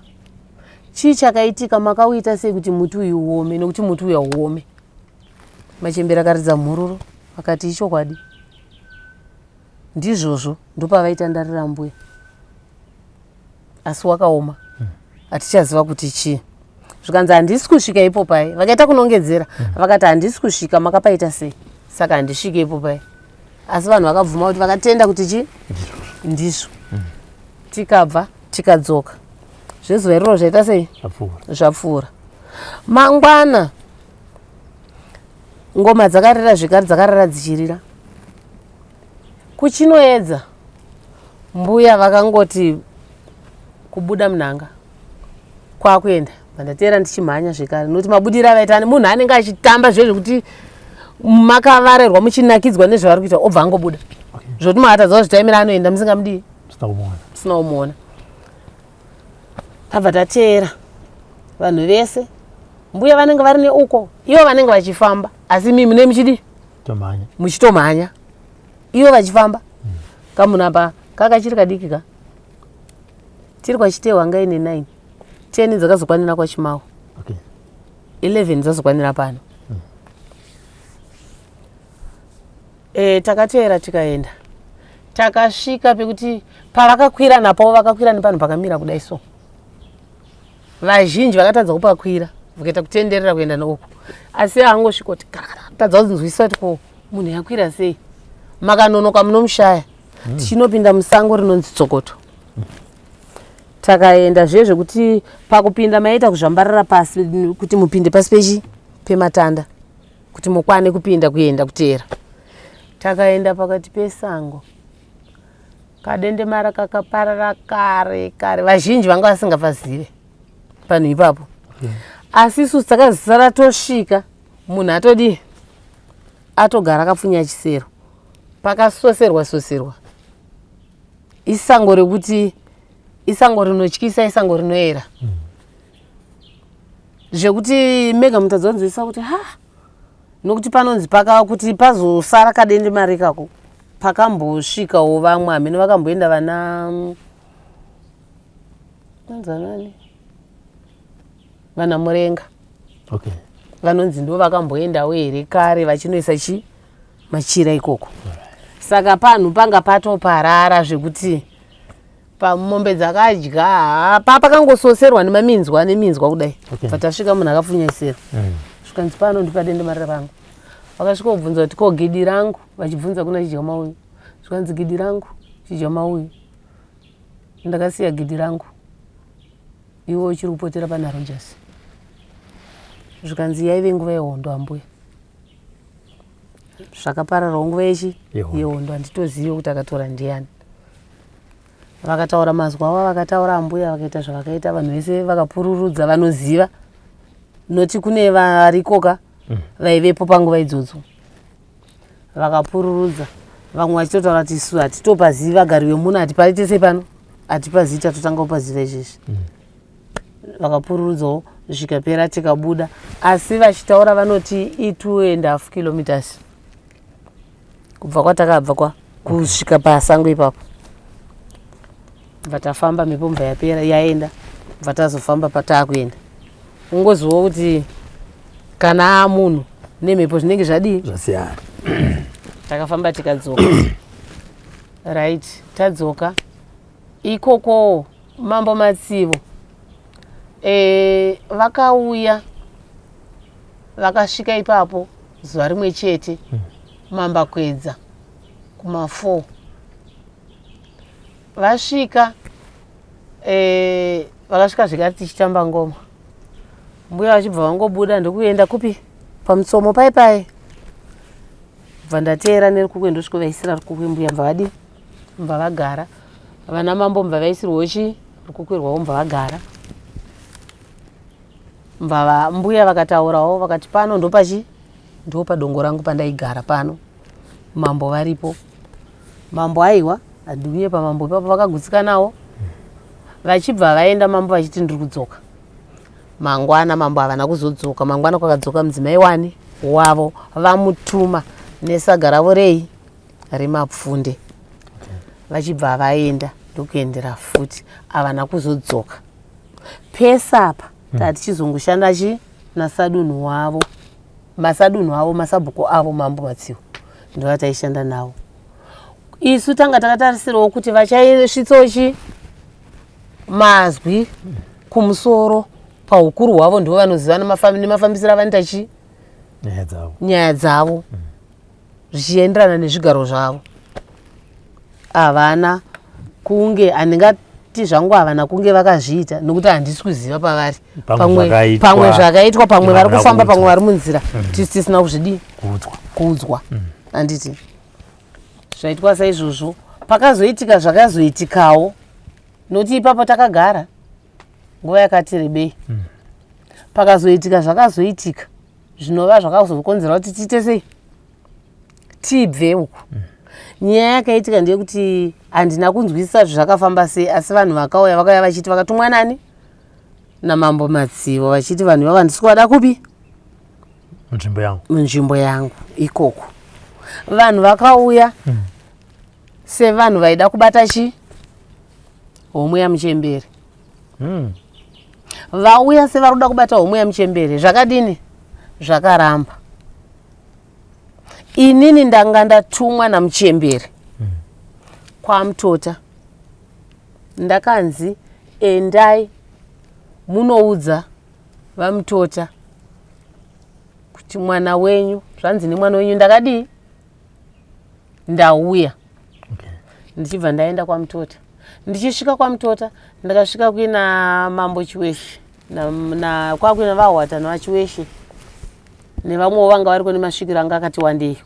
Chii chakaitika? Makauita sei kuti muti uyu uome? Nekuti muti uya uome. Machembera akaridza mhururu akati ichokwadi, ndizvozvo, ndopavaitandarira mbuya, asi wakaoma, hatichaziva kuti chii. Zvikanzi handisi kusvika ipo pai. Vakaita kunongedzera, vakati handisi kusvika, makapaita sei? Saka handisvike ipo pai. Asi vanhu vakabvuma kuti vakatenda kuti chi ndizvo. Tikabva tikadzoka zvezuva iroro zvaita sei? Zvapfuura. Mangwana ngoma dzakarira zvekare, dzakarara dzichirira. Kuchinoedza mbuya vakangoti kubuda munhanga kwakuenda, pandateera ndichimhanya zvekare, nokuti mabudiro avaita munhu anenge achitamba zviye zvekuti makavarerwa muchinakidzwa nezvavari kuita, obva angobuda zvokuti makatadza kuzvitaimira, anoenda musingamudii, musina kumuona. Tabva tateera vanhu vese, mbuya vanenge vari neuko, ivo vanenge vachifamba, asi imi mune muchidii? Muchitomhanya, ivo vachifamba. Kamunhu apa kakachiri kadiki ka, tiri kwachitewa anga ine 9 10 dzakazokwanira kwachimawo, 11 dzazokwanira pano. Takateera tikaenda, takasvika pekuti pavakakwira napo, vakakwira nepanhu pakamira kudai so, vazhinji vakatadza kupakwira, vakaita kutenderera kuenda neuku, asi angosvika kuti tadza kudzinzwisisa kuti ko munhu yakwira sei, makanonoka munomushaya. Tichinopinda musango rinonzi Tsokoto. Takaenda zviye zvekuti pakupinda maita kuzvambarara pasi kuti mupinde pasi pechi pematanda kuti mukwane kupinda kuenda kuteera. Takaenda pakati pesango, kadendemara kakaparara kare kare, vazhinji vanga vasingapazive panhu ipapo. Asi isusu takazisara tosvika munhu atodii, atogara akapfunya chisero, pakasoserwa soserwa. Isango rekuti isango rinotyisa, isango rinoera zvekuti mega mutadzonzwisa kuti ha, nokuti panonzi paka kuti pazosara kadendemari ikako pakambosvikawo vamwe hamene vakamboenda vana vanzi vanani, vana Murenga. Vanonzi ndo vakamboendawo here kare vachinoisa chi machira ikoko. Saka panhu panga patoparara zvekuti pamombe dzakadya pa pakangososerwa nemaminzwa neminzwa kudai. Patasvika munhu akapfunyesera, svikanzi pano ndipadendemari rangu. Vakasvika kubvunza kuti ko gidi rangu, vachibvunza kuna Chidyamauyu, zvikanzi gidi rangu Chidyamauyu, ndakasiya gidi rangu, iwe uchiri kupotera pana Rogers. Zvikanzi yaive nguva yehondo ambuya, zvakapararawo nguva yechi yehondo, handitozivi kuti akatora ndiani. Vakataura mazwi avo, vakataura ambuya, vakaita zvavakaita, vanhu vese vakapururudza vanoziva, noti kune varikoka vaivepo panguva idzodzo vakapururudza, vamwe vachitotaura kuti isu hatitopazivi, vagari vemuno hatipaite sei pano, hatipazivi, tatotanga kupaziva izvezvi. Vakapururudzawo zvikapera, tikabuda, asi vachitaura vanoti i2.5 kilometers kubva kwatakabva kwa kusvika pasango ipapo. Bva tafamba, mhepo mubva yapera yaenda, bva tazofamba pataakuenda. Ungozivawo kuti kana amunhu nemhepo zvinenge zvadii zvasiyana. Takafamba tikadzoka. Right, tadzoka ikokowo Mambo Matsivo e, vakauya vakasvika ipapo zuva rimwe chete mambakwedza kuma 4 vasvika e, vakasvika zvekare tichitamba ngoma mbuya vachibva vangobuda ndokuenda kupi pamutsomo pai pai bva ndateera nerukukwe ndosviko vaisira rukukwe mbuya bva vadii bva vagara vana mambo bva vaisirwawo chi rukukwe rwavo bva vagara bva mbuya vakataurawo vakati pano ndopachi ndopadongo rangu pandaigara pano mambo varipo mambo aiwa handiuye pamambo ipapo vakagutsikanawo vachibva vaenda mambo vachiti ndiri kudzoka mangwana mambo havana kuzodzoka mangwana kwakadzoka mudzimai wani wavo vamutuma nesaga ravo rei remapfunde vachibva vaenda ndokuendera futi havana kuzodzoka pese apa tatichizongoshanda chi nasadunhu wavo masadunhu avo masabhuku avo mambo matsiwo ndovataishanda navo isu tanga takatarisirawo kuti vachaisvitsawo chi mazwi kumusoro paukuru hwavo ndivo vanoziva nemafambisiro avanoita chi nyaya dzavo zvichienderana nezvigaro zvavo havana kunge handingati zvangu havana kunge vakazviita nokuti handisi kuziva pavari pamwe zvakaitwa pamwe vari kufamba pamwe vari munzira mm. tisi tisina kuzvidii kuudzwa mm. handiti zvaitwa saizvozvo pakazoitika zvakazoitikawo nokuti ipapo takagara nguva yakati rebei mm. pakazoitika zvakazoitika zvinova zvakazokonzera kuti tiite sei tibve uku mm. nyaya yakaitika ndeyekuti handina kunzwisisa zvakafamba sei asi vanhu vakauya vakauya vachiti vakatumwa nani namambo matsivo vachiti vanhu ivavo handisi kuvada kupi munzvimbo yangu munzvimbo yangu ikoko vanhu vakauya mm. sevanhu vaida kubata chi homwe yamuchembere mm. Vauya sevari kuda kubata homwe yamuchembere zvakadini zvakaramba inini ndanga ndatumwa namuchembere mm. kwamutota ndakanzi endai munoudza vamutota kuti mwana wenyu zvanzi nemwana wenyu ndakadii ndauya okay. Ndichibva ndaenda kwamutota ndichisvika kwamutota ndakasvika kuina mambo chiweshe kwakuina vahwata nevachiweshe nevamwewo vanga variko nemasvikiro anga akati wandei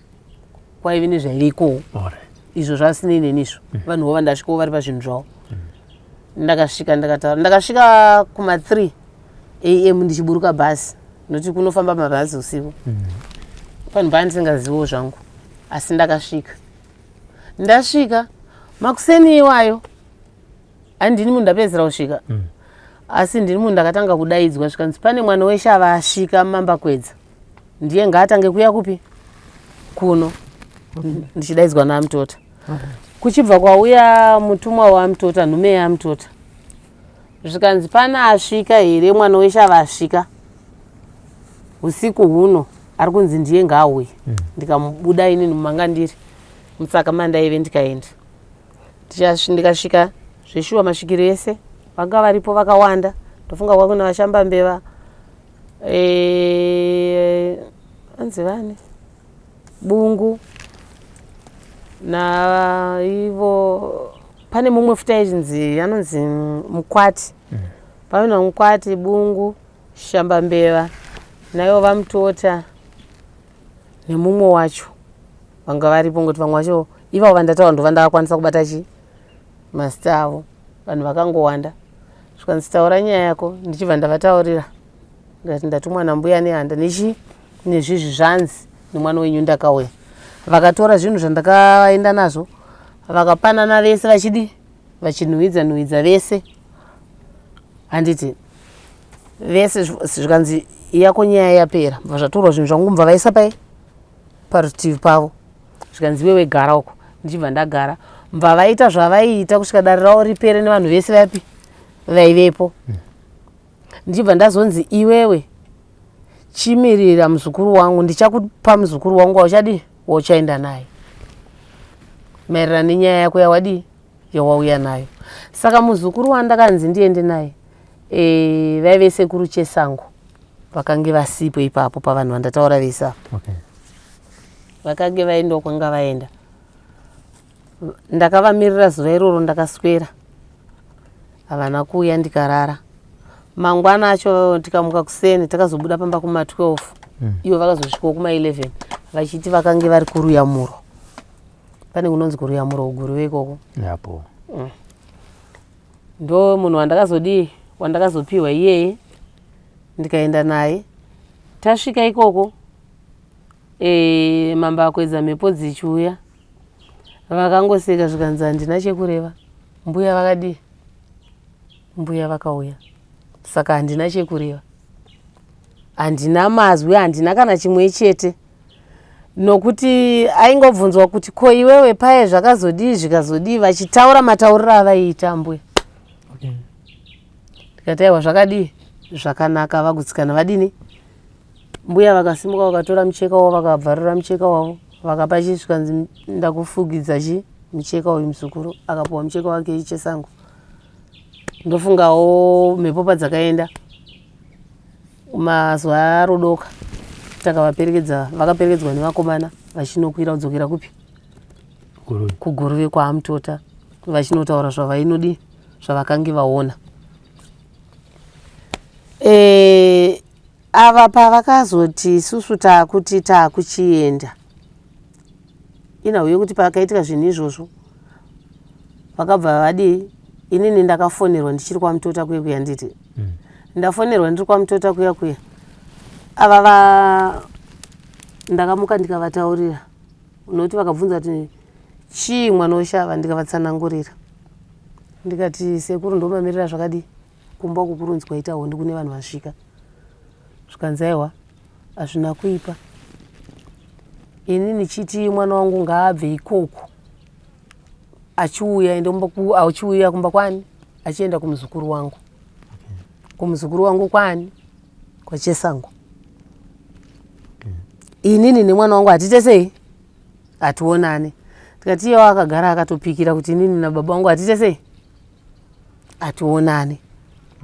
kwaive nezvaiveikowo izvo zvasinei neni izvo mm. vanhuwo vandasvikawo vari pazvinhu zvavo mm. Ndakasvika ndakataura ndakasvika kuma 3 am ndichiburuka bhazi nokuti kunofamba mabhazi usiku mm. Panhu paa ndisingaziviwo zvangu asi ndakasvika ndasvika makuseni iwayo handini munhu ndapedzisira kusvika mm. Asi ndini munhu ndakatanga kudaidzwa zvikanzi pane mwana weshe ava asvika mambakwedza ndiye ngaatange kuya kupi kuno ndichidaidzwa naamutota kuchibva kwauya mutumwa waamutota nhume yaamutota zvikanzi pana asvika here mwana weshe ava asvika usiku huno ari kunzi ndiye ngaauye mm. Ndikamubuda inini mumanga ndiri mutsaka mandaive ndikaenda ndikasvika zveshuwa masvikiro ese vanga varipo vakawanda ndofunga kwakuna vashambambeva eh, anzi vani bungu naivo pane mumwe futi aichinzi anonzi mukwati mm. Pane mukwati bungu shambambeva naivo vamutota nemumwe wacho vanga varipo ngokuti vamwe vacho ivavo vandataura ndova ndakakwanisa kubata chi mazita avo vanhu vakangowanda zvikanzi taura nyaya yako ndichibva ndavataurira ndikati ndatumwa nambuya nehanda nechi nezvizvi zvanzi nemwana wenyu ndakauya vakatora zvinhu zvandakaenda nazvo vakapanana vese vachidi vachinhuhwidza nhuhwidza vese handiti vese zvikanzi yako nyaya yapera bva zvatorwa zvinhu zvangu mubva vaisa pai parutivi pavo zvikanzi iwe wegara uko ndichibva ndagara mubva vaita zvavaiita kusvika dare ravo ripere nevanhu vese vapi vaivepo mm. Ndichibva ndazonzi iwewe chimirira muzukuru wangu, ndichakupa muzukuru wangu wauchadii wauchaenda naye maererano nenyaya yako yawadii yawauya nayo. Saka muzukuru wandakanzi ndiende naye e, vaive sekuru Chesango vakange vasipo ipapo pavanhu vandataura vese apa. Okay. Vakange vaendawo kwanga vaenda. Ndakavamirira zuva iroro ndakaswera havana kuuya ndikarara. Mangwana acho tikamuka kuseni takazobuda pamba kuma 12 ivo vakazosvikawo kuma 11 vachiti vakange vari kuruyamuro. Pane kunonzi kuruyamuro kuGuruve ikoko. Yapo. Ndo munhu wandakazodii wandakazopiwa iyeye ndikaenda naye. Tasvika ikoko e, mambo akwedza mhepo dzichiuya vakangoseka zvikanzi handina chekureva. Mbuya vakadii? Mbuya vakauya saka handina chekureva, handina mazwi, handina kana chimwe chete nokuti aingobvunzwa kuti ko iwewe paye zvakazodii zvikazodii, vachitaura matauriro avaiita mbuya. Okay. Ndikati aiwa zvakadii zvakanaka, vagutsikana vadini. Mbuya vakasimuka vakatora mucheka wavo vakabvarura mucheka wavo vakapa chi zvikanzi ndakufugidza chi mucheka uyu muzukuru. Akapuwa mucheka wake chesango. Ndofungawo mhepo padzakaenda mazuva arodoka takavaperekedza, vakaperekedzwa nevakomana vachinokwira kudzokera kupi Guruve. kuGuruve kwaAmutota vachinotaura zvavainodi zvavakange vaona. E, ava pavakazoti isusu taakuti taakuchienda inhau yekuti pakaitika zvinhu izvozvo vakabva vadii, inini ndakafonerwa ndichiri kwaMutota kuya kuya nditi ndafonerwa ndiri kwaMutota kuya kuya ava va ndakamuka ndikavataurira nokuti vakabvunza kuti chii mwana weshava, ndikavatsanangurira ndikati sekuru ndomamirira zvakadii kumba uku kurunzi kwaita hondo kune vanhu vasvika. Zvikanzi aiwa hazvina kuipa, ini ndichiti mwana wangu ngaabve ikoko achiuya ende achiuya kumba kwani achienda kumuzukuru wangu. Kumuzukuru wangu kwani kwaChesango. Inini nemwana wangu hatite sei hationane. Tikati iyewo akagara akatopikira kuti inini nababa wangu hatite sei hationane.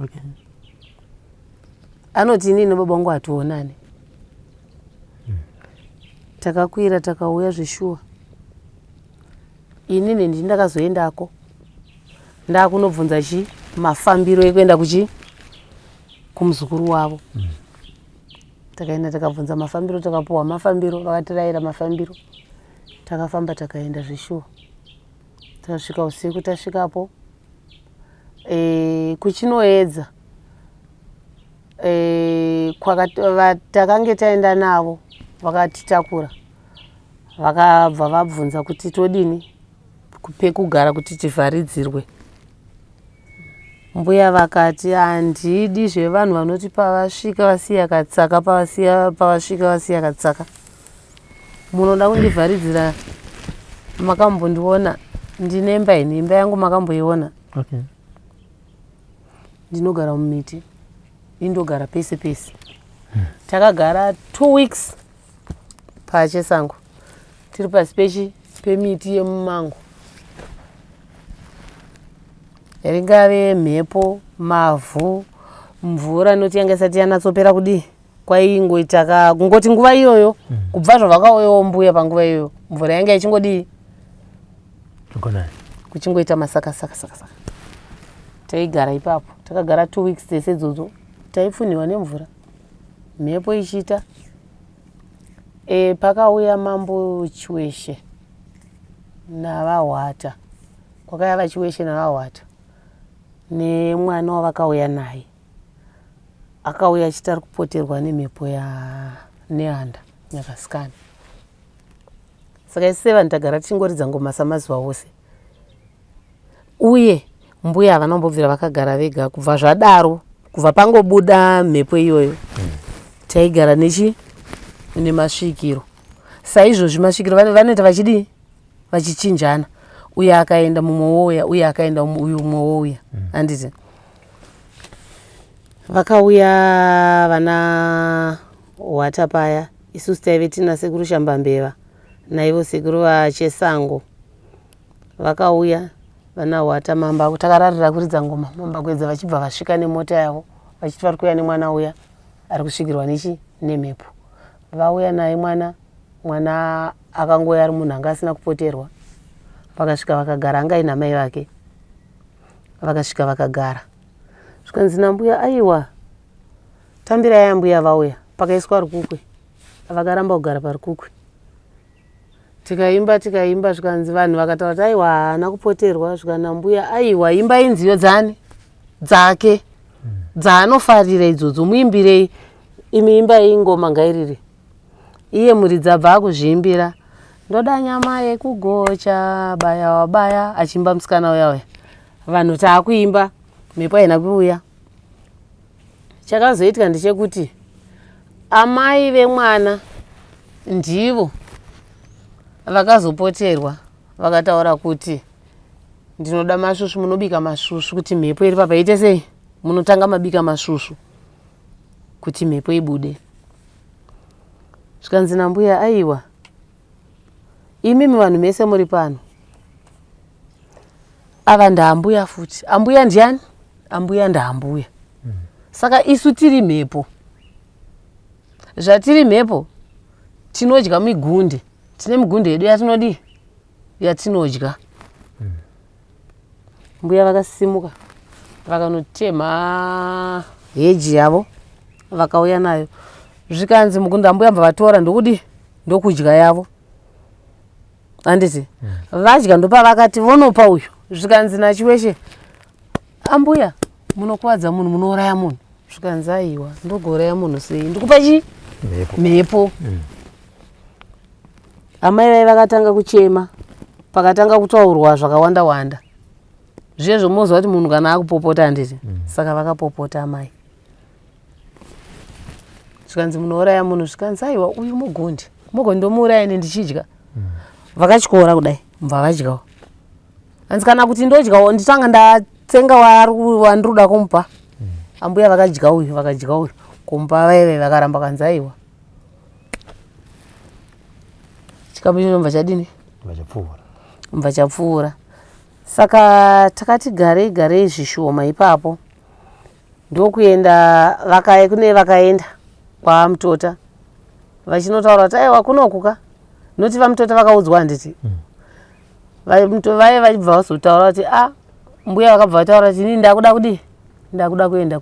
Okay. Anoti inini nababa wangu hationane. Takakwira takauya zveshuwa. Inini ndini ndakazoendako ndakunobvunza chi mafambiro ekuenda kuchi kumuzukuru wavo. Takaenda takabvunza mafambiro, takapuwa mafambiro, vakatirayira mafambiro. Takafamba takaenda zveshuwa. Tasvika usiku, tasvikapo e, kuchinoedza e, takange taenda navo vakatitakura vakabva vabvunza kuti todini pekugara kuti tivharidzirwe. Mbuya vakati handidi zvevanhu vanoti pavasvika vasiya katsaka, pavasvika vasiya katsaka. Munoda kundivharidzira, makambondiona ndine imba ini, imba yangu makamboiona. Okay. Ndinogara mumiti, indogara pese pese. Takagara 2 weeks pachesango tiri pasi pechi pemiti yemumango, ringave mhepo, mavhu, mvura inoti yanga isati yanatsopera kudii, kwaingoita ka kungoti nguva iyoyo kubva zvavakauyawo mbuya panguva iyoyo mvura yanga ichingodii kuchingoita masaka saka saka saka. Taigara ipapo, takagara 2 weeks dzese idzodzo, taipfunhiwa nemvura mhepo ichiita. E, pakauya mambo Chiweshe navaHwata, kwakauya vaChiweshe navaHwata nemwana wavakauya naye akauya achiti ari kupoterwa nemhepo yaNehanda Nyakasikana. Saka isu sevanhu tagara tichingoridza ngoma samazuva ose, uye mbuya havana kumbobvira vakagara vega kubva zvadaro, kubva pangobuda mhepo iyoyo. Taigara nechi nemasvikiro saizvozvi masvikiro vanoita vachidii vachichinjana, uyo akaenda mumwe wouya, uyo akaenda uyu mumwe wouya, handiti? Vakauya vana Hwata paya, isusu taive tina sekuru Shambambeva naivo sekuru vaChesango. Vakauya vana Hwata mamba takararira kuridza ngoma mambakwedza vachibva vasvika nemota yavo vachiti vari kuuya nemwana uya ari kusvikirwa nechi nemhepo. Vauya naye mwana, mwana akangouya ari munhu anga asina kupoterwa. Vakasvika vakagara anga aina mai vake. Vakasvika vakagara. Zvikanzi nambuya aiwa tambirai ambuya vauya. Pakaiswa rukukwe vakaramba kugara parukukwe. Tikaimba tikaimba zvikanzi vanhu vakataura kuti aiwa haana kupoterwa zvikanzi nambuya aiwa imbai nziyo dzani dzake dzaanofarira idzodzo muimbirei imi imbai ngoma ngairire. Iye muridzi abva akuzviimbira ndoda nyama yekugocha baya wabaya achiimba musikana uya uya. Vanhu taakuimba mhepo haina kuuya. Chakazoitika ndechekuti amai vemwana ndivo vakazopoterwa vakataura kuti ndinoda masvusvu munobika masvusvu kuti mhepo iri papa iite sei munotanga mabika masvusvu kuti mhepo ibude zvikanzi nambuya aiwa imimi vanhu mese muri pano ava ndaambuya futi ambuya ndiani ambuya ndaambuya mm. Saka isu tiri mhepo zvatiri mhepo tinodya migunde tine migunde yedu yatinodii yatinodya mm. Mbuya vakasimuka vakanotemha heji yavo vakauya nayo zvikanzi mugunda mbuya mbva vatora ndokudii ndokudya yavo handiti mm. Vadya ndopavakati vonopa uyu zvikanzi nachiweshe ambuya munokuvadza munhu munouraya munhu zvikanzi aiwa ndogouraya munhu sei ndikupa chii mhepo mm. Amai vai vakatanga kuchema pakatanga kutaurwa zvakawanda wanda zviye zvomoziva kuti munhu kana akupopota handiti mm. Saka vakapopota amai zvikanzi munouraya munhu zvikanzi aiwa uyu mugondi mugondi ndomuuraya ini ndichidya mm. Vakatyora kudai mubva vadyawo hanzi kana kuti ndodyawo nditanga ndatsenga wandiri kuda kumupa mm. Ambuya vakadya uyu vakadya uyu kumupa vaive vakaramba kanzi aiwa chikamu ichocho mubva chadini mubva chapfuura saka takati garei garei zvishoma ipapo ndokuenda vakae kune vakaenda kwamutota vachinotaura kuti aiwa kunoku ka noti vamutota vakaudzwa handiti mm. Vaye vachibva vazotaura kuti a ah, mbuya vakabva vataura kuti inini ndakuda kudii ndakuda kuenda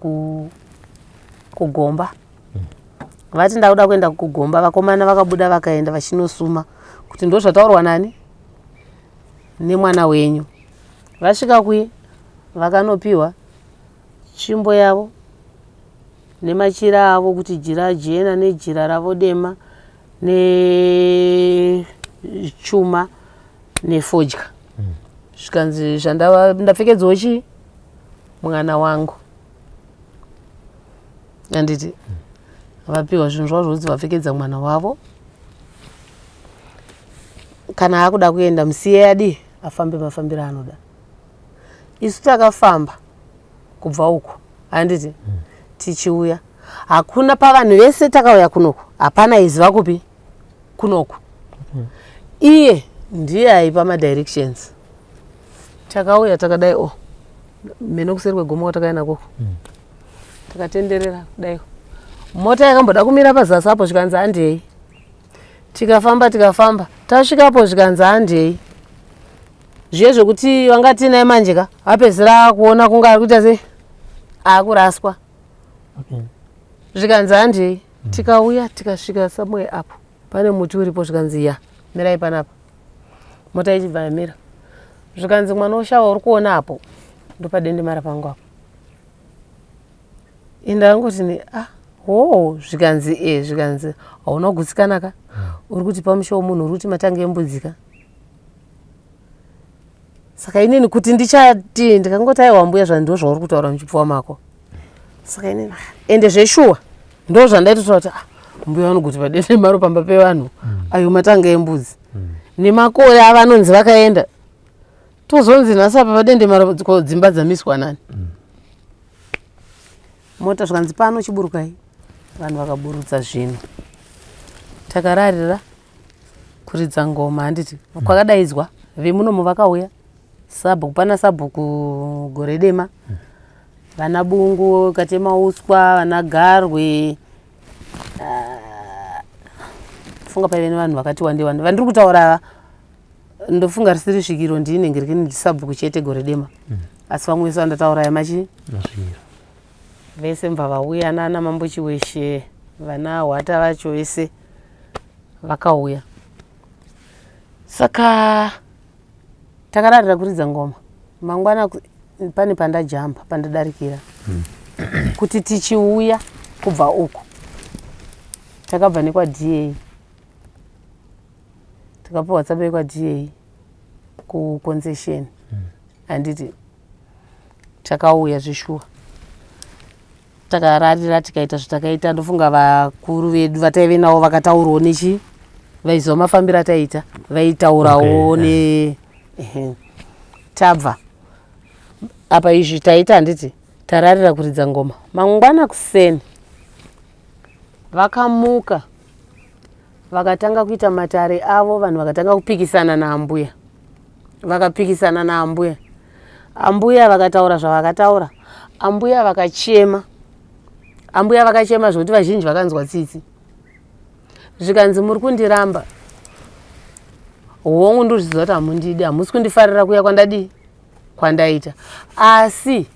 kugomba mm. Vati ndakuda kuenda kugomba vakomana vakabuda vakaenda vachinosuma kuti ndo zvataurwa nani nemwana wenyu vasvika kuye vakanopiwa tsvimbo yavo nemachira avo kuti jira jena nejira ravo dema nechuma nefodya zvikanzi zvandapfekedzwawo chii mwana wangu anditi vapiwa zvinhu zvavo zvokuti vapfekedza mwana wavo kana akuda kuenda musiye adi afambe mafambiro anoda isu takafamba kubva uko handiti mm. Tichiuya hakuna pavanhu vese takauya kunoku hapana aiziva kupi kunoku mm. Iye ndiye aipa madirections takauya takadai o oh, mheno kuseri kwegomo kwatakauya nakoko mm. Takatenderera kudai mota yakamboda kumira pazasi apo zvikanzi handei tikafamba tikafamba tasvikapo zvikanzi handei zviye zvekuti vanga tiinaye manje ka apedzisira akuona kunge ari kuita sei akuraswa zvikanzi handei mm. Tikauya tikasvika somewhere apo pane muti uripo zvikanzi ya mirai panapa mota ichibva yamira zvikanzi mwana ushawa uri kuona apo ndopadendemara pangu apo indangoti ni ah hoo zvikanzi e zvikanzi hauna kugutsikana ka uri kuti pamusha womunhu uri kuti matanga embudzi ka saka inini kuti ndichati ndikangoti aiwa mbuya zvandiro zvauri kutaura muchipfuwa mako saka inini ah, ende zveshuwa ndo zvandaitotaura kuti ah, mbuya vanogoti padende maro pamba pevanhu mm. Ayo matanga embudzi mm. Nemakore avanonzi vakaenda tozonzi nhasi apa padende maro dzimba dzamiswa nani mm. Mota zvikanzi pano chiburukai. Vanhu vakaburutsa zvinhu. Takararira kuridza ngoma handiti kwakadaidzwa vemunomo vakauya sabhuku pana sabhuku gore dema vana bungu katema uswa vana garwe ah, funga paive nevanhu vakati wande wande vandiri kutaura ndofunga risiri svikiro ndinenge rikini ndisabhuku chete gore dema asi vamwe vese vandataura yamachi vese mbva vauya nana mambo chiweshe vana hwata vacho vese vakauya saka takararira kuridza ngoma mangwana pane pandajamba pandadarikira kuti tichiuya kubva uku takabva nekwaDA takapiwa tsamba yekwaDA kuconcession handiti takauya zveshuwa takararira tikaita zvatakaita ndofunga vakuru vedu vataive navo vakataurawo nechi vaiziva mafambiro ataita vaitaurawo okay, ne yeah. Tabva apa izvi taita handiti tararira kuridza ngoma mangwana kuseni vakamuka vakatanga kuita matare avo vanhu vakatanga kupikisana naambuya vakapikisana naambuya ambuya vakataura zvavakataura ambuya vakachema ambuya vakachema zvekuti vazhinji vakanzwa tsitsi zvikanzi muri kundiramba hongu ndozviziva kuti hamundidi hamusi kundifarira kuya kwandadii kwandaita asi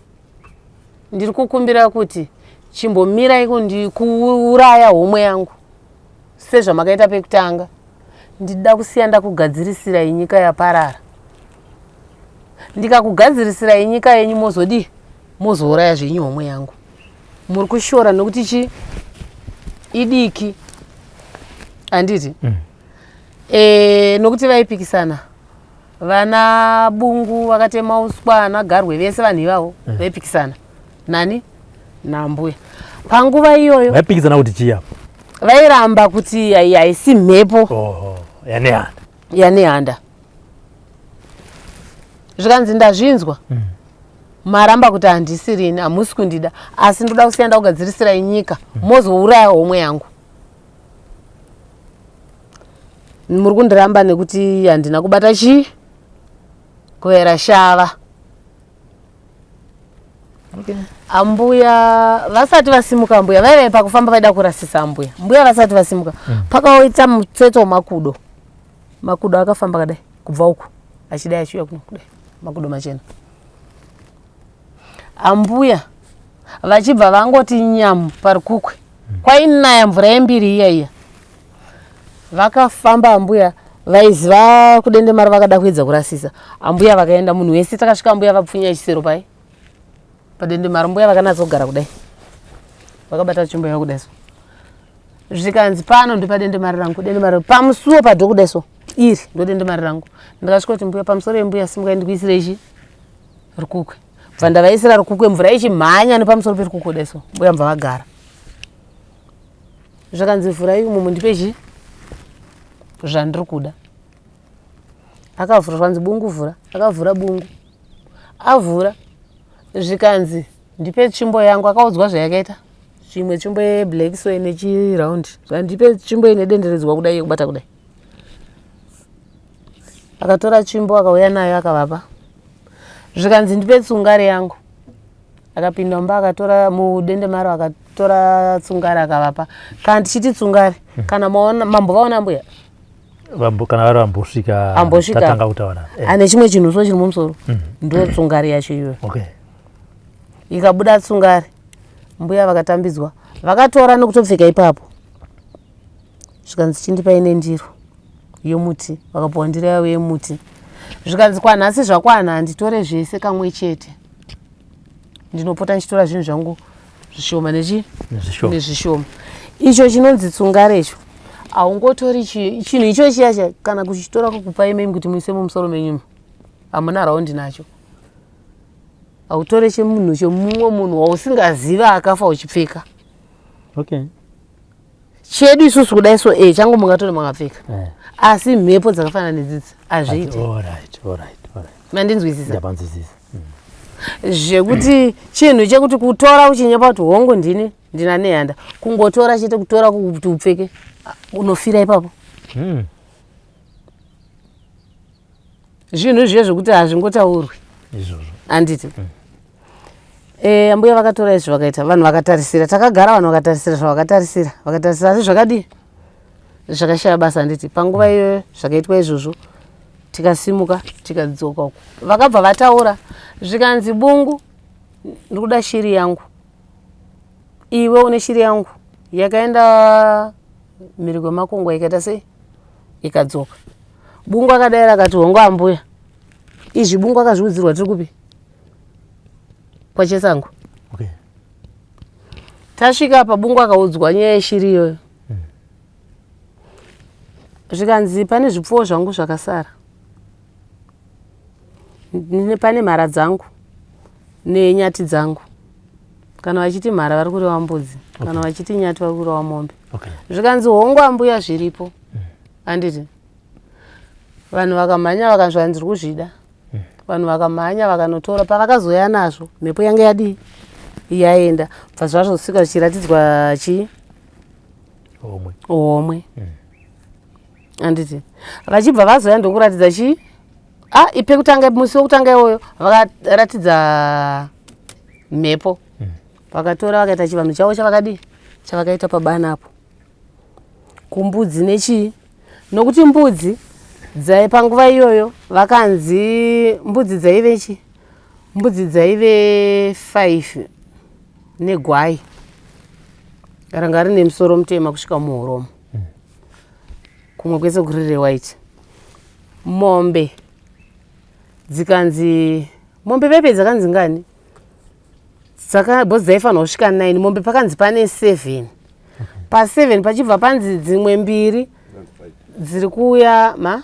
ndiri kukumbira kuti chimbomirai kuuraya homwe yangu sezvamakaita pekutanga ndida kusiya ndakugadzirisirai nyika yaparara ndikakugadzirisirai nyika yenyu mozodii mozouraya zvenyu homwe yangu muri kushora nokuti chi idiki handiti E, nokuti vaipikisana vana bungu vakatema uswa ana garwe vese vanhu ivavo vaipikisana nani nambuya panguva iyoyo vaipikisana kuti chii apo vairamba kuti haisi mhepo oh, yanehanda yanehanda zvikanzi ndazvinzwa maramba kuti handisirini hamusi kundida asi ndoda kusiya ndakugadzirisirai nyika mozouraya homwe yangu muri kundiramba nekuti handina kubata chii kuyera shava okay. Ambuya vasati vasimuka ambuya vaive pakufamba vaida kurasisa ambuya mbuya vasati vasimuka pakaita mutsetse wemakudo makudo akafamba kadai kubva uku achidai achiuya kuno kudai makudo machena ambuya vachibva vangoti nyamu parukukwe kwainaya mvura yembiri iya iya vakafamba ambuya vaiziva kudendemara vakada kuedza kurasisa ambuya vakaenda munhu wese takasvika ambuya vapfunya chisero pai padendemaro mbuya vakanatsogara kudai vakabata tsvimbo yavo kudai so zvikanzi pano ndopadendemari rangu dendemari pamusuwo padho kudai so iri ndodendemari rangu ndikasvika kuti mbuya pamusoro yembuya simukai ndikuisire ichi rukukwe bva ndavaisira rukukwe mvura ichimhanya nepamusoro perukukwe kudai so mbuya mubva vagara zvakanzi vhurai umu mundipe chi zvandiri kuda akavhura zvanzi bungu vhura akavhura bungu avhura zvikanzi ndipe tsvimbo yangu akaudzwa zvayakaita chimwe tsvimbo yeblack so ine chiround zvandipe tsvimbo ine denderedzwa kudai yekubata kudai akatora tsvimbo akauya nayo akavapa zvikanzi ndipe tsungare yangu akapinda mumba akatora mudendemaro akatora tsungare akavapa kana tichiti tsungare kana maona mambovaona mbuya kana vari vambosvika Ambosvika. tatanga kutaura eh. Ane chimwe chinhu so chiri mumusoro ndo tsungare yacho iyoyo okay. Ikabuda tsungare mbuya vakatambidzwa vakatora nekutopfeka ipapo zvikanzi chindipai nendiro yomuti vakapuwa ndiro yavo yemuti zvikanzi kwanhasi zvakwana handitore zvese kamwe chete ndinopota ndichitora zvinhu zvangu zvishoma nechi nezvishoma nezvishoma icho chinonzi tsungare icho haungotori chinhu icho chiya chiya kana kuchitora kukupa imimi kuti muise mumusoro menyumu hamuna raundi nacho hautore chemunhu chemumwe munhu wausingaziva akafa uchipfeka okay. Chedu isusu kudai so e changu mungatore makapfeka eh. Asi mhepo dzakafanana nedzidzi hazviiti Alright, alright, alright. Mandinzwisisa ndapanzwisisa. Zvekuti chinhu chekuti kutora uchinyepa kuti hongu ndini ndina Nehanda, kungotora chete, kutora kuti upfeke, unofira ipapo. Zvinhu zviye zvekuti hazvingotaurwi. Izvozvo. Handiti? Ambuya vakatora izvi, vakaita vanhu vakatarisira, takagara vanhu vakatarisira zvavakatarisira, vakatarisira, asi zvakadii? Zvakashaya basa, handiti? Panguva iyoyo zvakaitwa izvozvo, tikasimuka tikadzoka uko. Vakabva vataura, zvikanzi, "Bungu, ndikuda shiri yangu. Iwe une shiri yangu yakaenda mhiri kwemakungwa, ikaita sei, ikadzoka." Bungu akadaira akati, "Hongu ambuya." Izvi Bungu akazviudzirwa tiri kupi? KwaChesango. Tasvika apa, Bungu akaudzwa nyaya yeshiri iyoyo. Zvikanzi, "Pane zvipfuwo zvangu zvakasara, pane mhara dzangu nenyati dzangu." Kana vachiti mhara vari kureva mbudzi, kana vachiti nyati vari kureva mombe. Zvikanzi, "Hongu ambuya, zviripo." Handiti vanhu vakamhanya, vakanzwa ndiri kuzvida, vanhu vakamhanya vakanotora. Pavakazoya nazvo, mhepo yange yadii? Yaenda. Bva zvazosvika zvichiratidzwa chii? Homwe. Homwe, handiti? Vachibva vazoya ndokuratidza chii? Ah, pekutanga, musi wekutanga iwoyo vakaratidza mhepo. Vakatora, vakaita chivanhu chavo chavakadii, chavakaita pabana apo kumbudzi nechii, nokuti mbudzi dzai panguva iyoyo vakanzi mbudzi dzaive chi mbudzi dzaive 5 negwai ranga rine musoro mutema kusvika muhoromo, kumwe kwese kuri rewhite. Mombe dzikanzi, mombe pepe dzakanzi ngani? Because dzaifanirwa kusvika 9 mombe, pakanzi pane 7. Pa7 pachibva panzi dzimwe mbiri dziri kuuya ma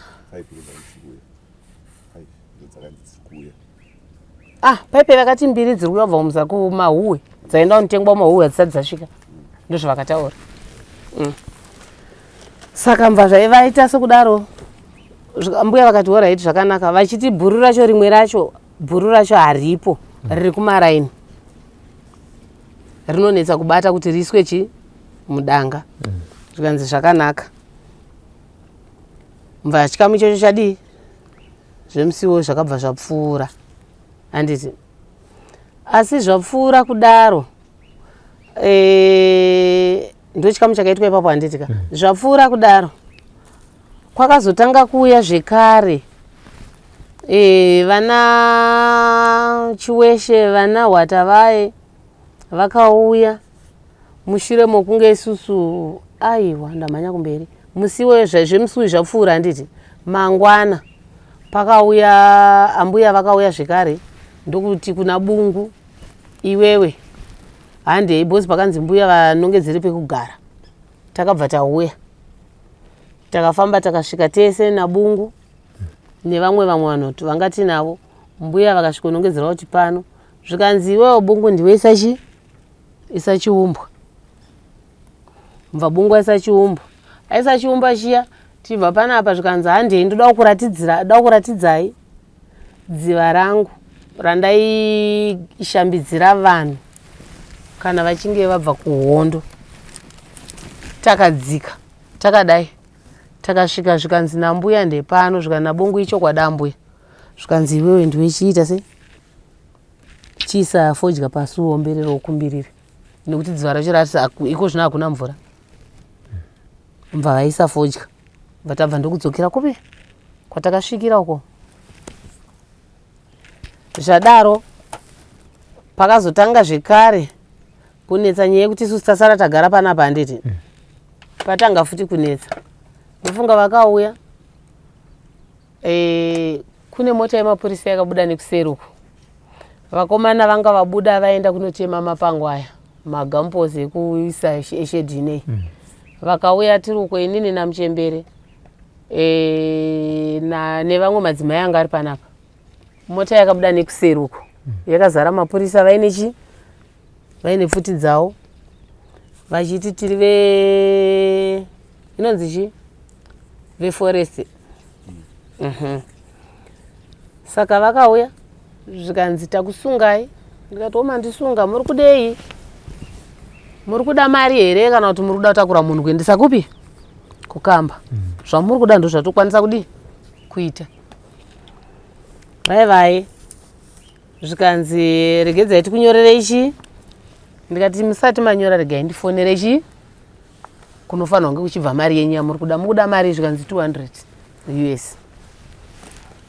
ah paipe. Vakati mbiri dziri kuuya kubva kumuza kumahuwe, dzaenda kunotengwa kumahuwe, hadzisati dzasvika, ndozvavakataura. Saka mva zvaivaita sokudaro. Mbuya vakati, "Alright, zvakanaka." Vachiti bhuru racho, rimwe racho, bhuru racho haripo, riri kumaraini, rinonetsa kubata kuti riiswe chi mudanga. Zvikanzi zvakanaka. Mva chikamu ichocho chadii zvemusiwo zvakabva zvapfuura, handiti? Asi zvapfuura kudaro, ndo chikamu chakaitwa ipapo, handiti ka? Zvapfuura kudaro, kwakazotanga kuuya zvekare vana Chiweshe, vana Hwata vaye vakauya mushure mokunge isusu, aiwa, ndamhanya kumberi. Musi iwoyo zvemusi uyu zvapfuura, handiti? Mangwana pakauya ambuya, vakauya zvekare ndokuti kuna Bungu, "Iwewe handei," because pakanzi mbuya vanongedzere pekugara. Takabva tauya, takafamba, takasvika tese naBungu nevamwe vamwe vanhu vanga tinavo. Mbuya vakasvika unongedzera kuti pano. Zvikanzi, "Iwewe Bungu, ndiwe isa chi isa chiumbwa." Mubva Bungu aisa chiumbwa, aisa chiumbwa chiya, tibva panapa. Zvikanzi, "Handei, ndoda kukuratidzira, da kukuratidzai dziva rangu randaishambidzira vanhu kana vachinge vabva kuhondo." Takadzika takadai, takasvika. Zvikanzi nambuya, "Ndepano." Zvikanzi naBungu, "Ichokwadi ambuya." Zvikanzi, "Iwewe ndiwe chiita sei, chiisa fodya pasi, uomberere, ukumbirire, nekuti dziva racho rati iko zvino hakuna mvura." Mubva vaisa fodya, bva tabva ndokudzokera kupi kwatakasvikira uko. Zvadaro pakazotanga zvekare kunetsa nyaya yekuti isusu tasara tagara panapa, handiti? Patanga futi kunetsa, ndofunga vakauya, kune mota yemapurisa yakabuda nekuseri uko. Vakomana vanga vabuda vaenda kunotema mapango aya, magamposi ekuisa eshedhi inei. Vakauya tiri uko, inini namuchembere nevamwe madzimai anga ari panapa. Mota yakabuda nekuseri uko, yakazara mapurisa, vaine chi vaine pfuti dzavo, vachiti tiri ve inonzi chi veforest. Saka vakauya. Zvikanzi takusungai. Ndikati omandisunga muri kudei? Muri kuda mari here kana kuti muri kuda kutakura munhu kuendesa kupi? Kukamba. Zvamuri kuda ndozvatokwanisa kudii? Kuita. Vai vai. Zvikanzi regedzai tikunyorere ichi. Ndikati musati manyora regai ndifonere chi kunofanirwa kunge kuchibva mari yenyu yamuri kuda. Mukuda mari zvikanzi 200 US.